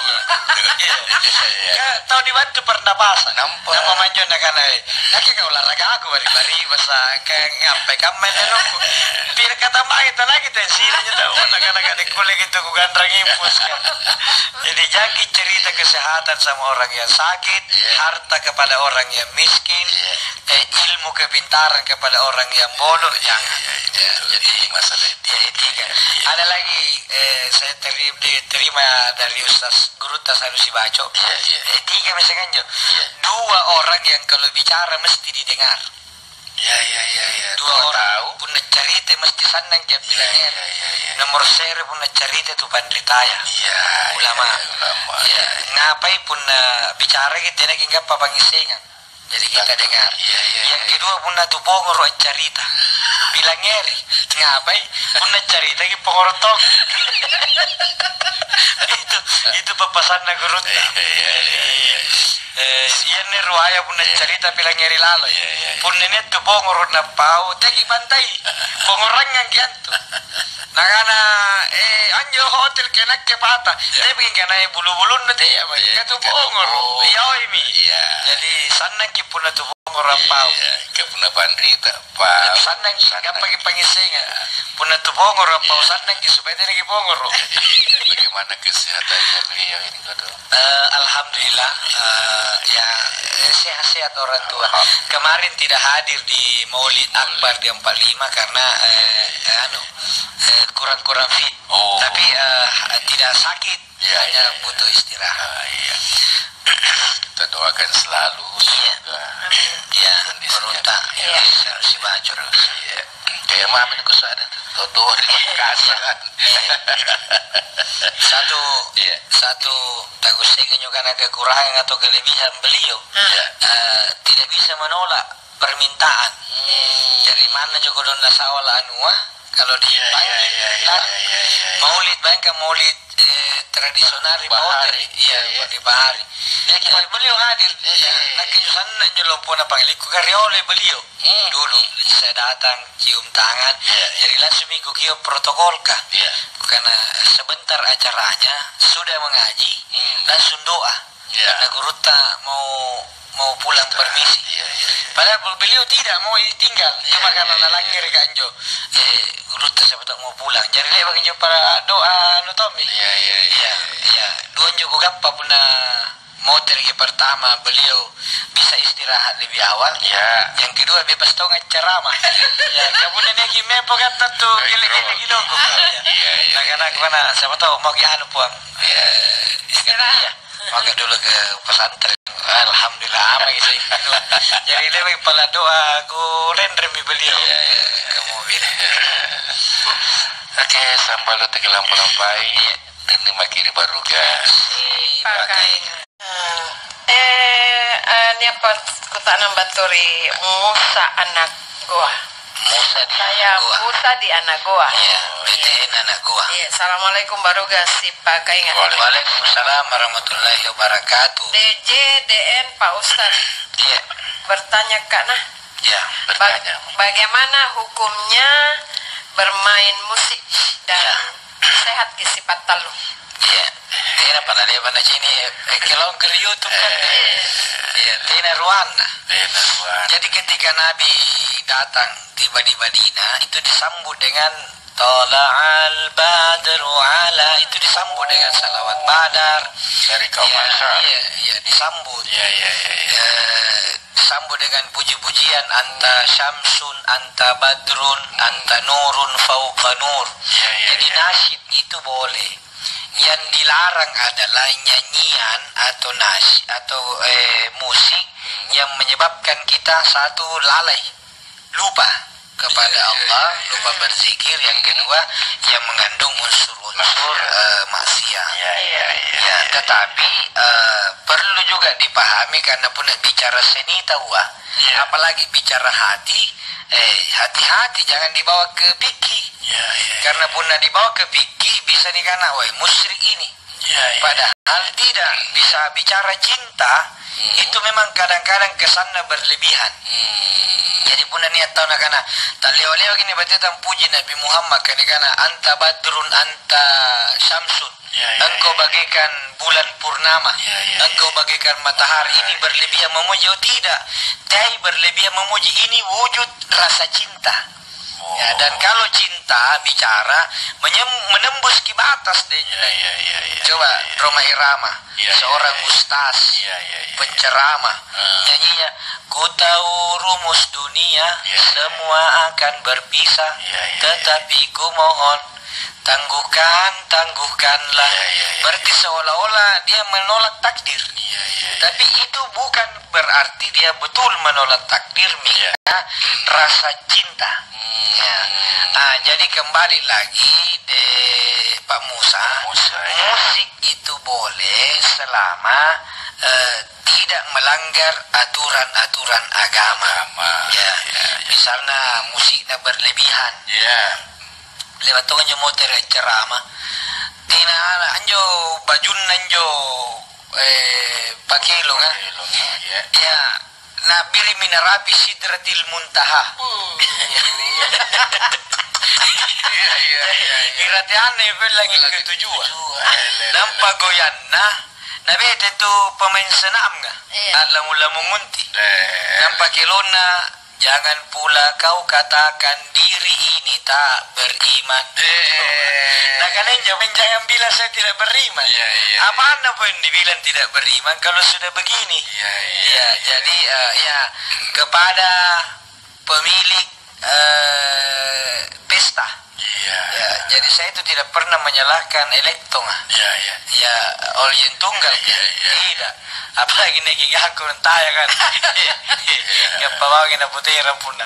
Iya. Iya, iya. Ka-, tau dibantu pernapasan. Nampa. Nampa manjo nakana, eh, Nakke ka olahragaku bari-bari, masa ka ngampai kamma anne rokko. Pira katambangi talaki tensinya tau, anak-anak ade kulle gitu kuganrang infus ka. Jadi jaki cerita kesehatan sama orang yang sakit, iya, harta kepada orang yang miskin, iya, eh, ilmu kepintaran kepada orang yang bodoh, iya, jangan. Iya, iya, iya, iya. Jadi masalah itu. Ya, etika. Iya. Ada lagi, eh, saya teri-, diterima dari Ustaz Gurutta Sanusi Baco. Iya, iya. Etika misalkan jo. Iya. Dua orang yang kalau bicara mesti didengar. Iya, iya, iya, iya. Dua orang. Tahu. Punna carita mesti sannang ki, iya, bilang, iya, iya, iya, iya, nomor se're punna carita tu panritaya. Iya, ulama. Iya, ulama. Iya. Ngapai punna bicara ki tena ki gappa pangissengang. Jadi kita dengar. Iya, iya, iya. Yang kedua, punna tu pongoro accarita. Pilangngeri. Ngapai? Punna carita ki pongoro tong. Itu, itu pappasanna gurutta. Iya, iya, iya, iya. Eh, ianne ruaya punna, iya, carita pilangngeri lalo. Iya, iya, iya. Punna nia tu pongoro napau, teki bantai. Pongorangang ki antu. Nakana, eh, anjo hotel ke nakke pata. Iya. Tapi kanai bulu-bulunna te apa? Iya, katu pongoro. Iya, oimi. Iya. Jadi sannangki punna tu pongoro appau. Iya, ke punna panrita, pau. Sannangki, sannang. Gampangki pangissenga. Punna tu pongoro appau, iya, sannangki supaya tenaki pongoro. Iya, bagaimana kesehatannya beliau ini, Kodo? Eh, alhamdulillah, eh, ya, eh, sehat-sehat orang tua. Alhamdulillah. Kemarin tidak hadir di Maulid, Maulid Akbar di empat lima karena, eh, eh, anu, eh, kurang-kurang fit. Oh. Tapi, eh, tidak sakit, ya, hanya, ya, ya, butuh istirahat. Ah, iya. Kita doakan selalu, iya, semoga, iya, kondisinya, beruntung, iya, iya, bisa, bisa baca. Terus, iya. Kayak mami ku sadar tuh, Toto di Makassar. Iya. Satu, iya, satu, takussengi juga na kekurangan atau kelebihan beliau. Iya. Eh, tidak bisa menolak permintaan. Hmm. Dari mana juga donna sawala anua, kalau di Iya, iya, Bangli, iya, iya, Bang. Iya, iya, iya. Maulid, bayangkan maulid, eh, tradisional di Bahari. Motor. Iya, Iya, iya. Di Bahari. Ya, kita beliau hadir. Iya, iya, iya. Nah, kejusanna injo lompona pangiliku kan riolo beliau. Hmm. Dulu saya datang, cium tangan. Iya, iya. Jadi langsung ikut kio protokol kah? Iya. Karena sebentar acaranya, sudah mengaji, Hmm. langsung doa. Iya. Karena gurutta mau, mau pulang Iya, permisi. Iya, iya, iya. Padahal beliau tidak mau tinggal. Iya, Cuma karena iya, iya. nalangngere' kanjo. Eh, gurutta siapa tahu mau pulang. Jadi le'baki injo para doa anu tommi. Iya, iya, iya, Iya, iya. iya. Dua injo kugappa punna motereki pertama beliau bisa istirahat lebih awal. Iya. Yang kedua bebas tong ceramah. Ya, kapunna niaki mepo kan tentu Iya, gele-gele iya. giloko. Iya, iya, Nah, karena iya. karena siapa tahu mau ki anu puang. Iya. Eh, Istirahat. Iya. Maka dulu ke pesantren. Alhamdulillah, aman gitu. Jadi, dia bagi pala doa, aku renremi beliau Iya, iya. ke mobil. Oke, sampai lo tengah lampu-lampai. Iya. Dan maki di baruga. Pakai. Eh, eh, ini apa? Kutana baturi Musa anak Goa. Musa di Saya anak Goa. Musa di anak Goa. Iya, B T N anak Goa. Iya, assalamualaikum baruga sipakainga. Waalaikumsalam warahmatullahi wabarakatuh. D J D N Pak Ustaz. Iya. Bertanya Kak nah. Iya, Bag- bertanya. Bagaimana hukumnya bermain musik dan Iya. sehat ki sifat tallu? Iya. Tena pada dia pada sini, eh, kelong ke YouTube kan. Eh. Iya, tena ruanna. Tena ruanna. Jadi ketika Nabi datang tiba di Madinah, itu disambut dengan "Tala'al badru ala", itu disambut dengan salawat badar. Dari kaum Iya, Ansar. iya, iya, disambut. Iya, iya, iya, iya. Eh, disambut dengan puji-pujian, "Anta syamsun, anta badrun, anta nurun fauqa nur." Iya, iya, Jadi iya. nasyid itu boleh. Yang dilarang adalah nyanyian atau nas-, atau, eh, musik yang menyebabkan kita satu lalai, lupa kepada Iya, iya, Allah, iya, iya. lupa berzikir. Yang kedua, yang mengandung unsur-unsur, Maksiat. eh, maksiat. Iya, iya, iya, Ya, iya. tetapi, eh, perlu juga dipahami karena pun bicara seni tahu, ah. Iya. Apalagi bicara hati, eh, hati-hati jangan dibawa ke fikih. Iya, iya, Karena iya. punna dibawa ke fikih, bisa nikana, "Woi, musyrik ini." Iya, iya. Padahal tidak, bisa bicara cinta, Hmm. itu memang kadang-kadang kesanna berlebihan. Hmm. Jadi punna nia' tau nakana, "Tallewa-lewa gini berarti tampuji Nabi Muhammad," kan nikana, "Anta badrun, anta syamsun." Iya, iya, Engkau iya. bagaikan bulan purnama. Iya, iya, Engkau iya. bagaikan matahari. Ini Iya. berlebihan memuji. Oh, tidak. Teai berlebihan memuji. Ini wujud rasa cinta. Oh. Ya, dan kalau cinta bicara menyem-, menembus ki batas deh. Iya, iya, iya, iya, Coba iya, iya. Rhoma Irama, Iya, iya, seorang iya. ustaz, Iya, iya, iya. penceramah, Ah. nyanyinya, "Ku tahu rumus dunia, Iya, iya. semua akan berpisah, Iya, iya, iya. tetapi ku mohon, tangguhkan, tangguhkanlah." Iya, iya, iya. Berarti seolah-olah dia menolak takdir. Iya, iya, iya. Tapi itu bukan berarti dia betul menolak takdir, Iya. Mika. Rasa cinta. Hmm. Ya. Ah, jadi kembali lagi deh, Pak Musa, Musa, ya. musik itu boleh selama, eh, tidak melanggar aturan-aturan agama. Agama. Ya. Ya, ya. Misalnya musiknya berlebihan. Ya. Lewat tonjo motor ceramah. Tena anjo bajunna anjo, eh, pakelonga. Pakelonga, ya. Ya. Na'birimmi narapi Sidratil Muntaha. Hmm. Iya, iya, iya, iya. Irateanna ya, langit ketujuh. Ketujuh, eh, le-, le-, Nampa le-, goyanna, nabete tu pemain senamga. Iya. A'lamung-lamung unti. Eh. Nampa kelonna, "Jangan pula kau katakan diri ini tak beriman." Eh. Nah, kan injo, jangan bilang saya tidak beriman. Iya, iya. Apaan apa yang dibilang tidak beriman kalau sudah begini? Iya, iya, Iya, iya. jadi, eh, ya, kepada pemilik, eh, pesta. Iya. Ya, jadi saya itu tidak pernah menyalahkan elektong, ah. Iya, iya. Ya, Olian Tunggal, Iya, iya. tidak. Apalagi naik gigi aku, entah ya kan. Iya. Gappa bawang na putera punna.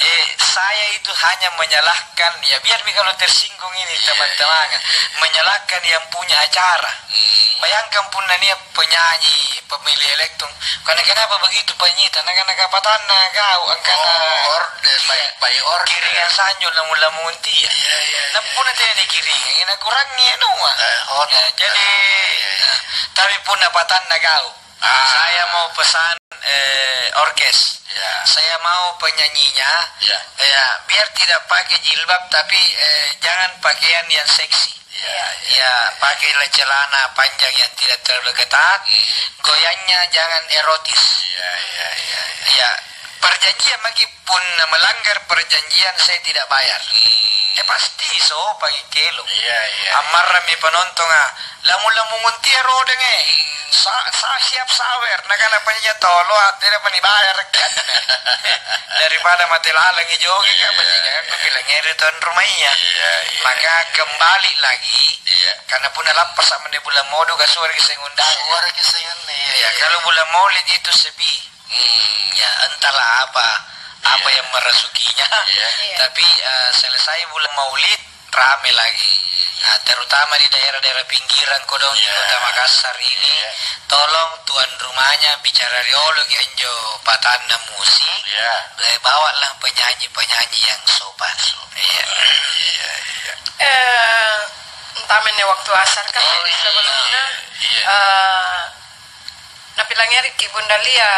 Eh, saya itu hanya menyalahkan, ya biar mi kalau tersinggung ini Iya, teman-teman, iya, iya. menyalahkan yang punya acara. Hmm. Bayangkan punna nia' penyanyi, pemilik elektrum. Karena kenapa begitu penyita? Nakana kapatanna kau angkana Oh, order, Iya. by, by order. Kiringan sanjo lamu-lamu unti. Iya, iya, iya. Nampuna tena nikiringi, nakurangi anua. Eh, oh, ya, jadi, iya, iya, iya. Eh, tapi punna patanna gau, ah, saya mau pesan, eh, orkes. Ya. Saya mau penyanyinya, ya, ya, biar tidak pakai jilbab, tapi, eh, jangan pakaian yang seksi. Iya, iya. Ya, pakailah celana panjang yang tidak terlalu ketat. Hmm. Goyangnya jangan erotis. Iya, iya, iya, iya. Ya, perjanjian maki punna melanggar perjanjian, saya tidak bayar. Hmm. Eh, pasti so pagi kelong. Iya, iya. Ammarrammi penontonga, "Lamung-lamung untia rodenge." Hmm. Sa-, sa-, siap sawer, nakana penyanyi tolo, ah, tidak apa dibayar. Daripada mate lalangi jogi, kan, iya, pasti kan, iya, kupilangngeri tuan rumahnya. Iya, iya. Maka kembali lagi, iya, karena punna lappasa mende bulan modo, kasuaraki seng undang. Suaraki seng anne, iya, iya, iya. Kalau bulan Maulid itu sepi. Hmm. Ya, entahlah apa, apa, iya, yang merasukinya. Iya. Iya. Tapi, eh, selesai bulan Maulid, rame lagi. Nah, terutama di daerah-daerah pinggiran kodong di, iya, Kota Makassar ini, iya, tolong tuan rumahnya bicara rioloki anjo patanna musik, iya, eh, bawalah penyanyi-penyanyi yang sopan. Sopan. Iya. Iya, iya. Eh, entah menne waktu asar kan, oh, jadi iya, sebelumnya, iya, eh, napilangngeriki Bunda Lia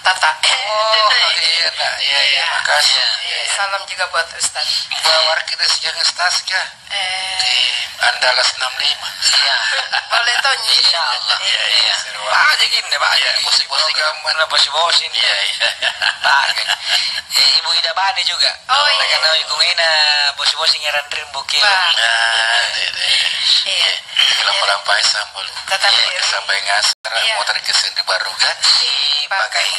Tata. Oh, iya, Nak. Iya, iya, makasih. Iya, iya. Salam juga buat Ustaz. Bawa kita sejak Ustaz, ya. Eh. Di Andalas enam lima. Iya. Boleh, Tony. Insya Allah. Iya, iya. Iya. Banyak ini, Pak. Iya, bosi-bosi. Program mana bosi-bosi ini. Iya, iya. Banyak. Eh, Ibu Ida Bani juga. Oh, iya. Karena Ibu Ina bosi-bosi ngeranring buki. Pak. Nah, iya, iya. Iya. Iya. Lampu-lampu sambal. Tetap, iya, di sampai ngasar, iya, motor kesen di baru kan? Dipakai.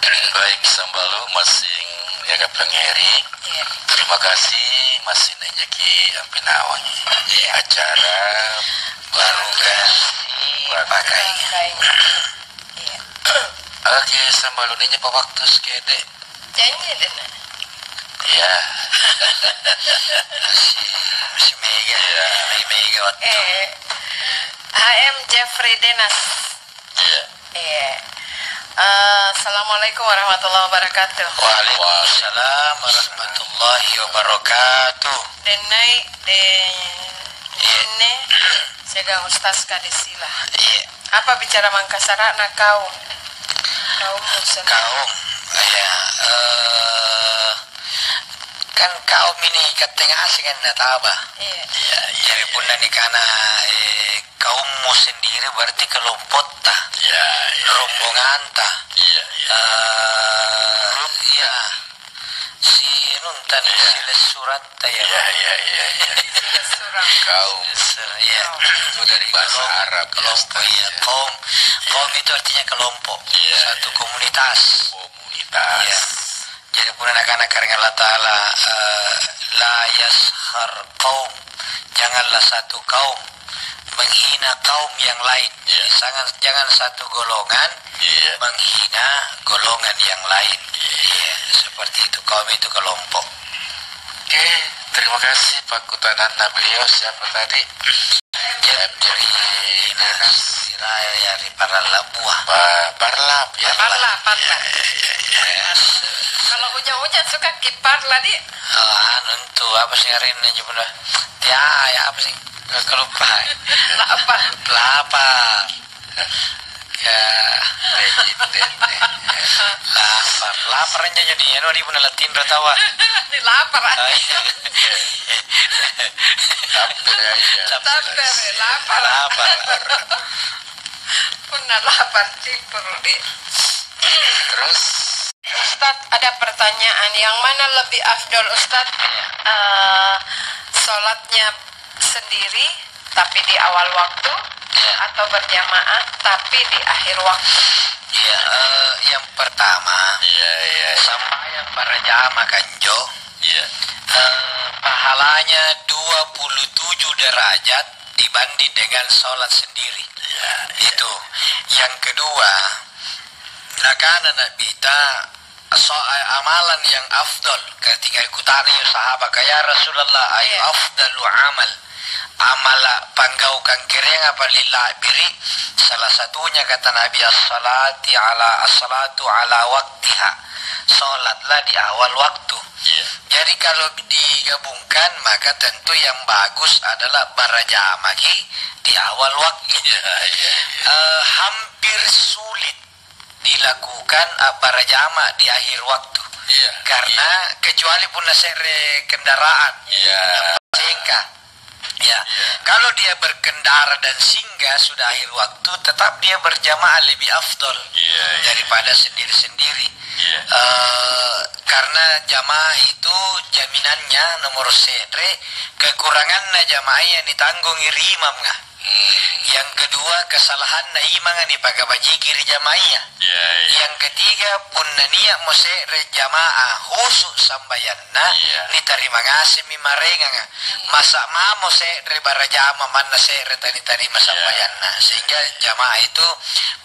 Baik, sambalu masing jaga pengeri. Iya. Terima kasih, masih nanjaki ampinawangi. Iya. Acara baru kan? Dipakai. Dipakai. Iya. Oke, sambalu ninja pa waktu sekede. Janji deh, Nak. Iya. Masih, masih mega, iya, mega, mega waktu. Eh, H M Jeffrey Denas. Iya. Iya. Eh, Assalamualaikum warahmatullahi wabarakatuh. Waalaikumsalam warahmatullahi wabarakatuh. Denai, de-, iya, denne, siagang Ustaz Kadesila. Iya. Apa bicara Mangkasara'na kaum? Kaum Muslim. Kaum, iya, eh, kan kaum ini katte ngaseng kan nataba. Iya. Iya, iya, iya. Jadi punna nikana, eh, kaummu sendiri berarti kelompotta, iya, iya, iya, rombonganta. Iya, iya. Eh, iya. Si anunta nih, iya, si lessuranta ya. Iya, iya, iya, iya. Lessurang. Kaum. Lessurang, iya. Itu dari bahasa Arab, ya, kelompok, Ustaz, iya, ya. Kaum, iya, kaum itu artinya kelompok. Iya, satu, iya, komunitas. Komunitas. Iya. Jadi punna nakana karaeng Allah Ta'ala, eh, "La yaskhar qaum," janganlah satu kaum menghina kaum yang lain. Iya. Jangan, jangan satu golongan, iya, menghina golongan yang lain. Iya. Iya, seperti itu. Kaum itu kelompok. Oke, terima kasih pakkutananna beliau. Siapa tadi? Jeffrey Denas. Raya ri Parallabua. Pa-, Parlap, ya? Parla, Parla. Iya, iya, iya, iya. Kalau hujan-hujan suka kiparla, di. Oh, anu, itu apa sih hari ini nyebutnya? Ya, ya, apa sih? Aku lupa. Lapar. Lapar. Ya. Lapar. Lapar aja jadi, anu, di bener latin, udah tahu, ah. Ini lapar, ah. Oh, iya. Lapar aja. Lapar, lapar. Lapar. Punna lapar, cipuru, di. Terus? Ustadz, ada pertanyaan, yang mana lebih afdol, Ustadz? Iya. Eh, sholatnya sendiri, tapi di awal waktu, iya, atau berjamaah, tapi di akhir waktu? Iya, eh, yang pertama, iya, iya, iya, sambayang berjamaah kanjo, iya, eh, pahalanya dua puluh tujuh derajat dibanding dengan sholat sendiri. Iya, iya. Itu. Yang kedua, nakana Nabi ta, so-, amalan yang afdol. Ketika kutanya sahabat, "Ya Rasulullah, ayu, iya, afdalu amal?" Amala panggaukang kereang apa lilla'biri? Salah satunya kata Nabi, "As-salati ala, as-salatu ala waktiha." Sholatlah di awal waktu. Iya. Jadi kalau digabungkan, maka tentu yang bagus adalah barajamaki di awal waktu. Iya, iya, iya. Eh, hampir sulit dilakukan, eh, barajama di akhir waktu. Iya, karena iya. Kecuali punna se're kendaraan. Iya. Sengka. Ya, iya. Kalau dia berkendara dan singgah sudah akhir waktu, tetap dia berjamaah lebih afdol, iya, iya, daripada sendiri-sendiri. Iya. Eh, karena jamaah itu jaminannya nomor se're, kekuranganna jamaah yang ditanggungi ri imam, nggak? Hmm. Yang kedua, kesalahanna imanga nipakabajiki ri jamaah. Iya, iya. Yang ketiga, punna nia'mo se're jamaah khusu sambayanna, iya, nitarima ngasemmi maraenganga. Masa mamo se're barajama manna se're tani-tarima, iya, sambayanna, sehingga jamaah itu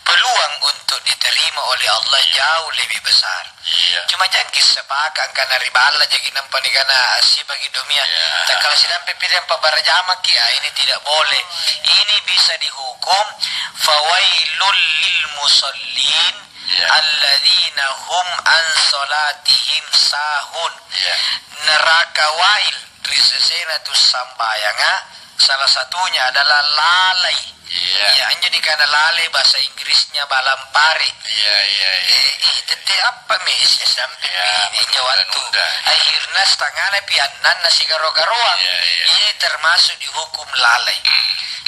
peluang untuk diterima oleh Allah, iya, jauh lebih besar. Iya. Cuma jangki sepaka angkana ri balla jaki nampa nikana sibagi domia. Iya. Takkala sidampe piriang pabbarajamaki, ah, ini tidak boleh. Ini bisa dihukum fawailul lil musallin, iya, alladzina hum an salatihim sahun. Iya. Neraka wail ri sesena tu sambayanga, salah satunya adalah lalai. Iya. Ya, anjo nikana lalai bahasa Inggrisnya balampari. Iya, iya, iya. Eh, ih, tette appami sia sampe, iya, pi, injo wattu. Akhirna setengahna pi annanna sigaro-garoang. Iya, iya. Ini termasuk dihukum lalai.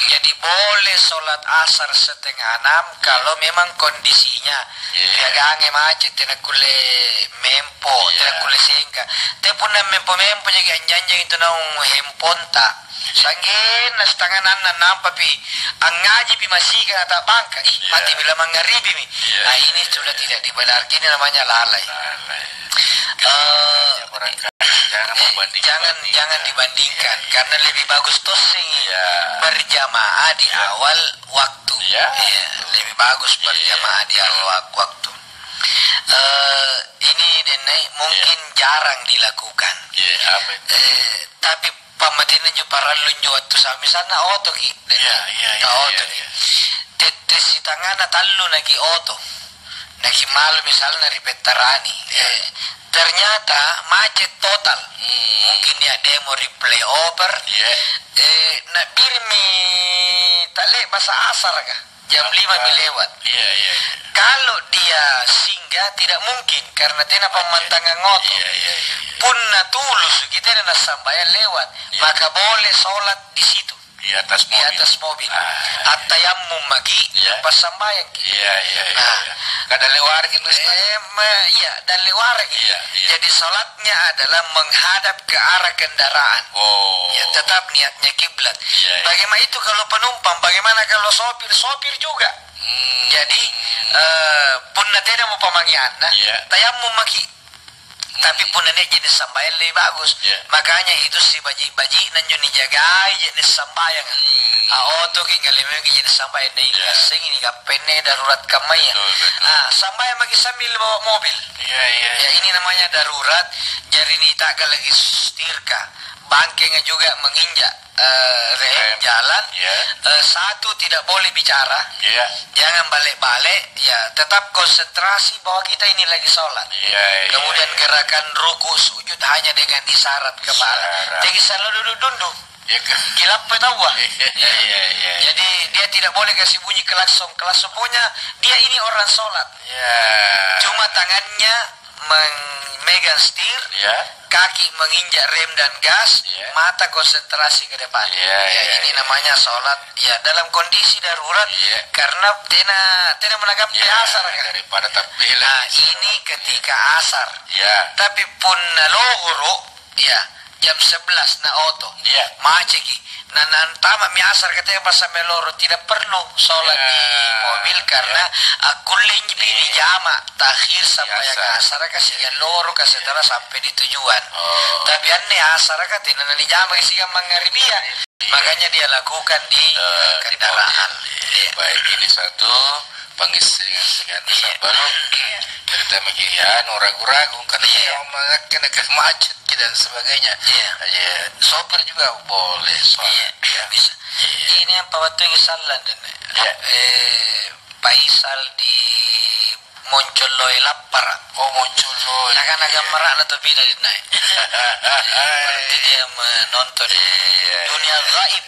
Jadi boleh sholat asar setengah enam kalau memang kondisinya, iya, gagange macet, tena kulle mempo, iya, tena kulle sengka. Te punna mempo-mempo jaki anjanjang itu naung hemponta. Sanggenna setengah enam nampa pi angngaji pi masiga ata bangka. Ih, iya, mati bila mangngaribi mi. Iya, ah, iya, ini sudah, iya, tidak dibenarkan. Ini namanya lalai. Lalai. Eh, barangkali jangan, eh, membanding-bandingkan, jangan, jangan dibandingkan, iya, karena lebih bagus tossing, iya, berjamaah di, iya, awal waktu. Iya. Iya, lebih bagus, iya, berjamaah di awal wak-, waktu. Eh, ini, Denai, mungkin, iya, jarang dilakukan. Iya, apa itu? Eh, tapi pammatenna injo parallu injo wattu sa-, misalna otoki, iya, iya, iya, ka, iya, otoki, iya. Tette sitangana tallu naki oto, naki malu misalna ri pettarani. Iya. Eh, ternyata macet total. Hmm. Mungkin nia demo ri flyover. Iya. Eh, na'birimmi tale'basa asaraka. Jam lima mi lewat. Iya, iya, iya. Kalau dia singgah, tidak mungkin, karena tena pammantangang oto. Iya, iya, iya, iya. Punna tulusuki tena nassambayang lewat, iya, maka boleh sholat di situ. Di atas mobil. Di atas mobil. Ah. Attayammum maki, iya, passambaya. Iya, iya, iya, nah, iya. Kada lewat gitu, Ustaz? Eh, ma-, iya, dan lewat lagi. Iya, iya. Jadi, sholatnya adalah menghadap ke arah kendaraan. Oh. Ya, tetap niatnya kiblat. Iya, iya. Bagaimana itu kalau penumpang? Bagaimana kalau sopir? Sopir juga. Hmm. Jadi, eh, punna tena mo pamangianna, iya, tayammum maki. Tapi punna nia jenis sambayang lebih bagus. Iya. Makanya itu sibaji-baji nanjo nijagai jenis sambayang. Hmm. Ah, otoki ngalemeki jenis sambayang, iya, ini kappenne darurat kammaya. Betul, betul. Ah, sambayang maki sambil bawa mobil. Iya, iya, ya, iya. Ini namanya darurat. Jari nita'ga lagi setirka. Bangkenga juga menginjak eh, rem, rem, jalan, iya, eh, satu tidak boleh bicara, iya, jangan bale-bale, ya, tetap konsentrasi bahwa kita ini lagi sholat. Iya, iya, kemudian, iya, gerakan ruku sujud hanya dengan isyarat kepala. Isyarat. Jadi selalu duduk dundu. Iya, ke- Kilappa tawa. Iya, iya, iya, iya. Jadi dia tidak boleh kasih bunyi klakson. Klakson punya dia ini orang sholat. Iya. Cuma tangannya memegang setir, ya, kaki menginjak rem dan gas, ya, mata konsentrasi ke depan. Ya, ya, ini ya, namanya sholat, ya, dalam kondisi darurat, ya, karena tena, tena menanggapi, ya, asar, kan? Daripada tabbela. Nah, ini ketika asar. Ya. Tapi punna lohoro, ya, jam sebelas na oto. Iya. Maceki. Na, na antama mi asar katanya pas sampai loro, tidak perlu sholat di mobil karena, iya, akkulle injo pi, iya, dijama takhir sampai, biasa, asar ka siang loro ka setelah sampai di tujuan. Oh. Tapi anne asar ka tena na dijama siang mangaribia. Iya. Makanya dia lakukan di, eh, di kendaraan. Mobil. Iya. Baik, ini satu. Pangissengan-sengan, iya, sabaru. Iya. Jadi, temaki, ya, anu, ragu-ragu, karena, iya, kita mau mengakken ke macet dan sebagainya. Iya. Ya, sopir juga boleh sholat, iya, ya, bisa. Iya. Ini yang pawattui sallan, dan, iya, eh, Faisal di Mon-, Moncolloe lappara. Oh, moncolloe. Nakana gammara'na tu pina di nai. Berarti dia menonton. Iya, iya. Dunia gaib.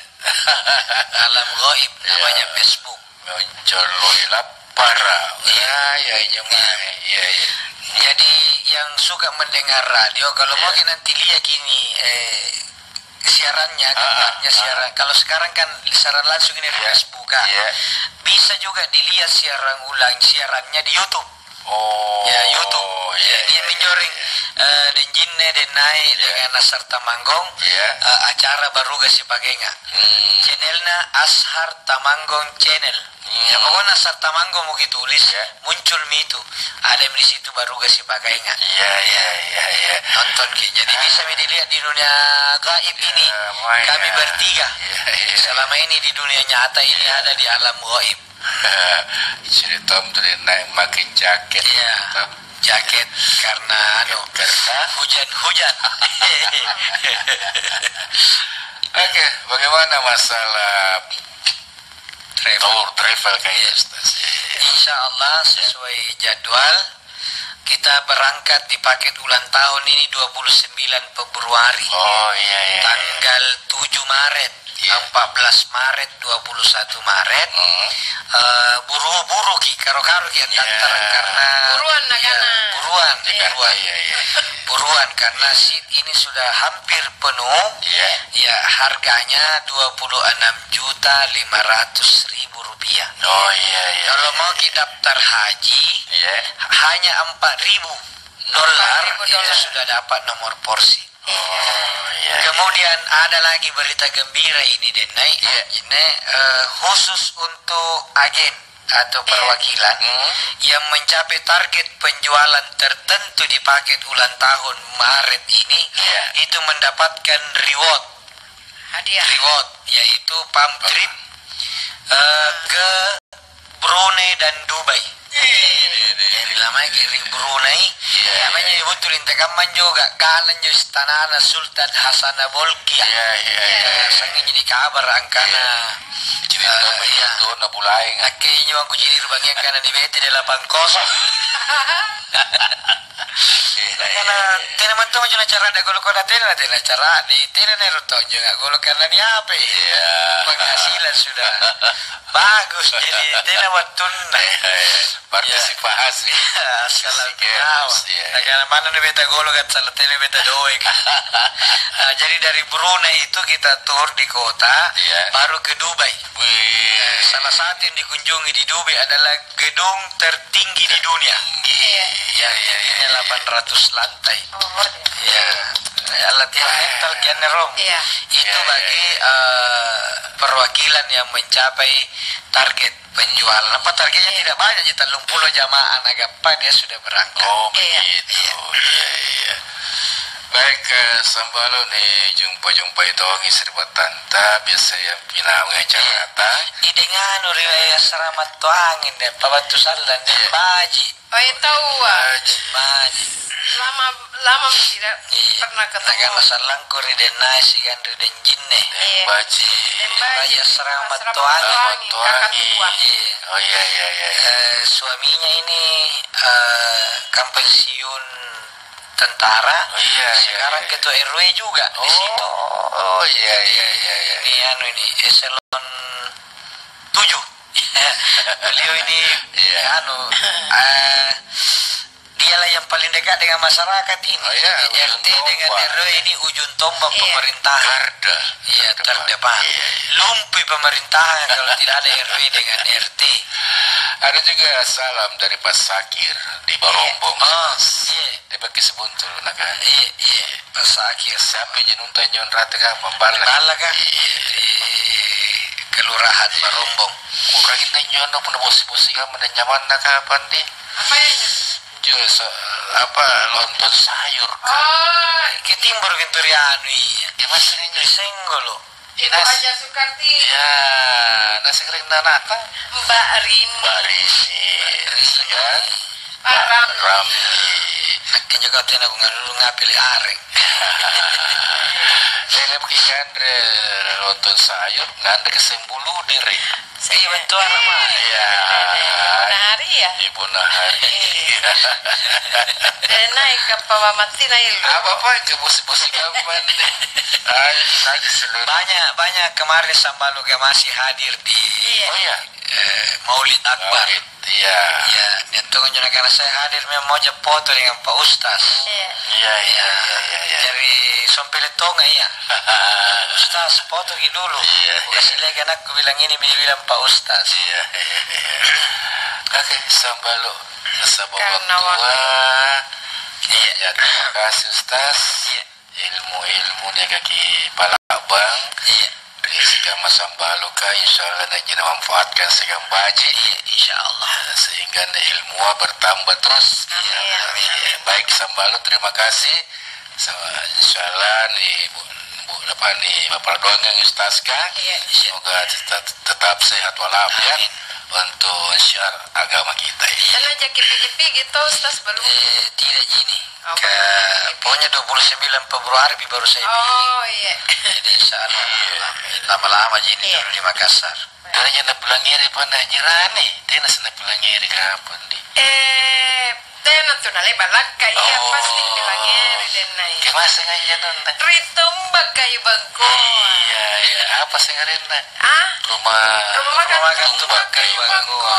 Alam gaib namanya Facebook. Moncolloe lappara. Iya, iya, iya, iya. Iya, iya. Jadi yang suka mendengar radio, kalau mau ki nanti lihat gini, eh, siarannya, gambarnya siaran. Kalau sekarang kan siaran langsung ini di Facebook, kan. Iya. Bisa juga dilihat siaran ulang siarannya di YouTube. Oh. Ya, YouTube. Iya, iya, iya. Dia menyoreng, eh, Denjinne, Denai, dengan Asar Tamanggong, eh, acara Baruga Sipakenga. Hmm. Channelna Ashar Tamanggong Channel. Hmm. Ya, pokoknya Asar Tamanggong mau ki tulis, muncul mi itu. Ada mi di situ Baruga Sipakenga. Iya, iya, iya, iya. Nonton ki. Jadi bisa mi dilihat di dunia gaib ini. Iya, kami bertiga. Iya, iya. Selama ini di dunia nyata ini ada di alam gaib. Cerita tu dia naik makin jaket. Iya. Jaket karena anu, karena hujan-hujan. Oke, bagaimana masalah travel. Tour travel kayaknya, Ustaz. Iya, iya. Insya Allah sesuai jadwal, kita berangkat di paket ulang tahun ini dua puluh sembilan Februari. Oh, iya, iya, iya. Tanggal tujuh Maret, iya, empat belas Maret, dua puluh satu Maret. Hmm. Eh, buru-buru ki, karo-karo ki, iya, daftar karena buruan, iya, nakana. Buruan, iya, buruan. Iya, iya, iya. Buruan karena seat ini sudah hampir penuh. Iya. Ya, harganya dua puluh enam juta lima ratus ribu rupiah. Oh, iya, iya. Kalau mau ki daftar haji, iya, hanya empat ribu dolar, empat ribu dolar, itu sudah dapat nomor porsi. Oh, iya, iya. Kemudian ada lagi berita gembira ini, Denai. Iya. Ini, eh, khusus untuk agen atau perwakilan yang mencapai target penjualan tertentu di paket ulang tahun Maret ini, itu mendapatkan reward. Hadiah. Reward, yaitu pump trip, eh, ke Brunei dan Dubai. Jadi lama ke ri Brunei, namanya ibu tu lintakamma juga, kalenjo istanana Sultan Hasanah Bolkiah. Iya, iya, iya. Sanggenji ni kabar angkana. Jadi, eh, iya, tu na bulaeng. Nakke injo angkucini ri bangngi angkana ni bete delapan kosong. Iya, iya, iya. Karena tena mentong aja nacara ada golok, tena, tena cara di, tena nero tonjo nggak golok karena ni apa? Iya. Penghasilan sudah bagus, jadi tena wattunna. Iya, iya. Partisipasi. Iya, salah. Iya. Nah, karena mana nih beta golo kan, salah tele beta doeng. Nah, jadi dari Brunei itu kita tur di kota, iya, baru ke Dubai. Wih. Salah satu yang dikunjungi di Dubai adalah gedung tertinggi di dunia. Iya, iya, iya, iya. Tingginya delapan ratus lantai. Oh, iya. Ya, latihan mental kian rom. Iya. Itu, iya, bagi, iya, eh, perwakilan yang mencapai target penjualan. Apa targetnya, iya, tidak banyak, ya, tallung pulo jamaah nagappa dia sudah berangkat. Oh, iya, begitu. Iya. Iya, iya. Baik, eh, sambalu ni jumpa-jumpai tongi sari'battanta, biasa yang pinaung acarata. Iya. Ideng anu ri asrama toangin deh, pabattu sallang deh, iya, baji. Oh, iya, taua. Baji. Baji. Lama, lama tidak, iya, pernah ketemu. Nakana sallangku ri Deng Nasi kan, ri Deng Jinne. Iya. Baji. Deng Baji. Baji asrama, asrama Toangi. Toangi, kakak tua. Iya. Oh, iya, iya, iya, iya. Eh, suaminya ini, eh, kan pensiun tentara. Oh, iya, iya, sekarang iya, ketua R W juga di situ. Oh, iya, iya, iya, iya. Ini anu ini, eselon tujuh. Beliau ini, iya, anu, eh, dialah yang paling dekat dengan masyarakat ini. Oh, iya, jadi ujung R T dengan tombak. R W ini ujung tombak, iya, pemerintahan. Garda. Iya, garda terdepan. Iya, iya. Lumpuh pemerintahan kalau tidak ada R W dengan R T. Ada juga salam dari Pak Sakir di Barombong. Iya. Oh, iya. Dia pakai sebuntul, nah, kan? Iya, iya. Pak Sakir. Siapa je nunta nyon rate kapang balla? Balla, kan? Iya. Di Kelurahan Barombong. Kurang inne nyon, punna bosi-bosi kan, mana nyamanna kapang di? Apa ya? Jus, apa, lontong sayur, kan? Oh. Ke timur gitu ri anu, iya. Ya, maksudnya. Di Senggolo. Inas. Raja Sukarti. Ya, nasi kering nanata. Mbak Rini. Mbak Rini, ya. Pak Ramli. Ramli. Nakke juga tena ku ngalulu ngapili areng. Saya lagi kanre lontong sayur, nganre keseng bulu dire. Saya bantu anak mah. Ya. Nah, hari ya. Ibu Nahari. Tenai kappa mattina illu. Apa-apa, ke bosi-bosi gampang. Ai, lagi seluruh. Banyak, banyak kemarin Sambalu yang masih hadir di, iya, oh, iya, eh, Maulid Akbar. Maulid, iya. Iya, dan tunggu juga karena saya hadir memang mau foto dengan Pak Ustaz. Iya. Iya, iya, iya, iya, iya. Jadi sompele tonga, iya. Ustaz, foto ki dulu. Iya, iya. Kasih lagi anakku bilang ini, bilang Pak Ustaz. Iya, iya, iya. Oke, Sambalu. Nasaba karena waktu. Waktu. Iya. Ya, terima kasih, Ustaz. Iya. Ilmu-ilmu niaka kipala'bang. Iya. Ri sikamma Sambaluka, insya Allah na'ji namanfaatkan siagang baji. Iya, insya Allah. Sehingga na ilmua bertambah terus. Amin, amin, amin. Baik, Sambalu, terima kasih. Sama, insya Allah nih, Bu, Bu, apa nih, Bapak doangang Ustaz, Kak. Iya, iya. Semoga tetap, tetap sehat walafiat, amin, untuk syiar agama kita ini. Dan aja kipigi-pigi toh, Ustaz, belum? Eh, tidak, gini. Oh, ke, belum. Pokoknya dua puluh sembilan Februari baru saya pergi. Oh, iya. Jadi, insya Allah, iya, lama-lama ji ini, iya, dulu di Makassar. Tena napilangngeri punna jirani, tena napilangngeri kapang di. Eh, tena tu nale'ba lakka, iya, oh, pasti pilangngeri, Denai. Kemasa ngai anunna? Ri Tumbak Kayu Bangkoa. Iya, iya. Apa seng arenna? Ah? Rumah, rumah makan Tumbak Kayu Bangkoa.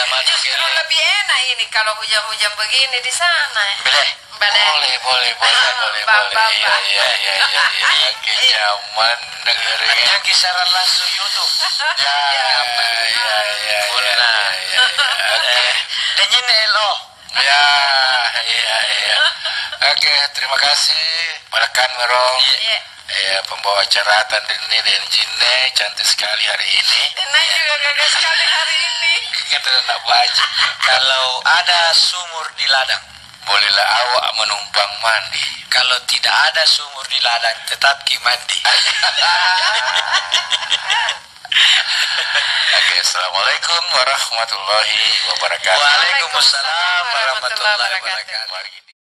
Lama juga. Justru lebih enak ini kalau hujan-hujan begini di sana. Bede. Bede. Boleh, boleh, boleh, ah, boleh, boleh. Iya, iya, iya, iya, iya. Oke, nyaman dengerin. Anjaki siaran langsung YouTube. Ya, iya, iya, iya, iya, iya. Boleh lah. Iya, iya, iya. Oke. Dan ini lo. Ya, iya, iya. Oke, terima kasih. Balakan, Rong. Iya. Iya. Iya, pembawa acara tadi ini dan Jinne, cantik sekali hari ini. Denai juga gagah sekali hari ini. Kita nak baca. Kalau ada sumur di ladang, bolehlah awak menumpang mandi. Kalau tidak ada sumur di ladang, tetap ki mandi. Oke, assalamualaikum warahmatullahi wabarakatuh. Waalaikumsalam warahmatullahi wabarakatuh.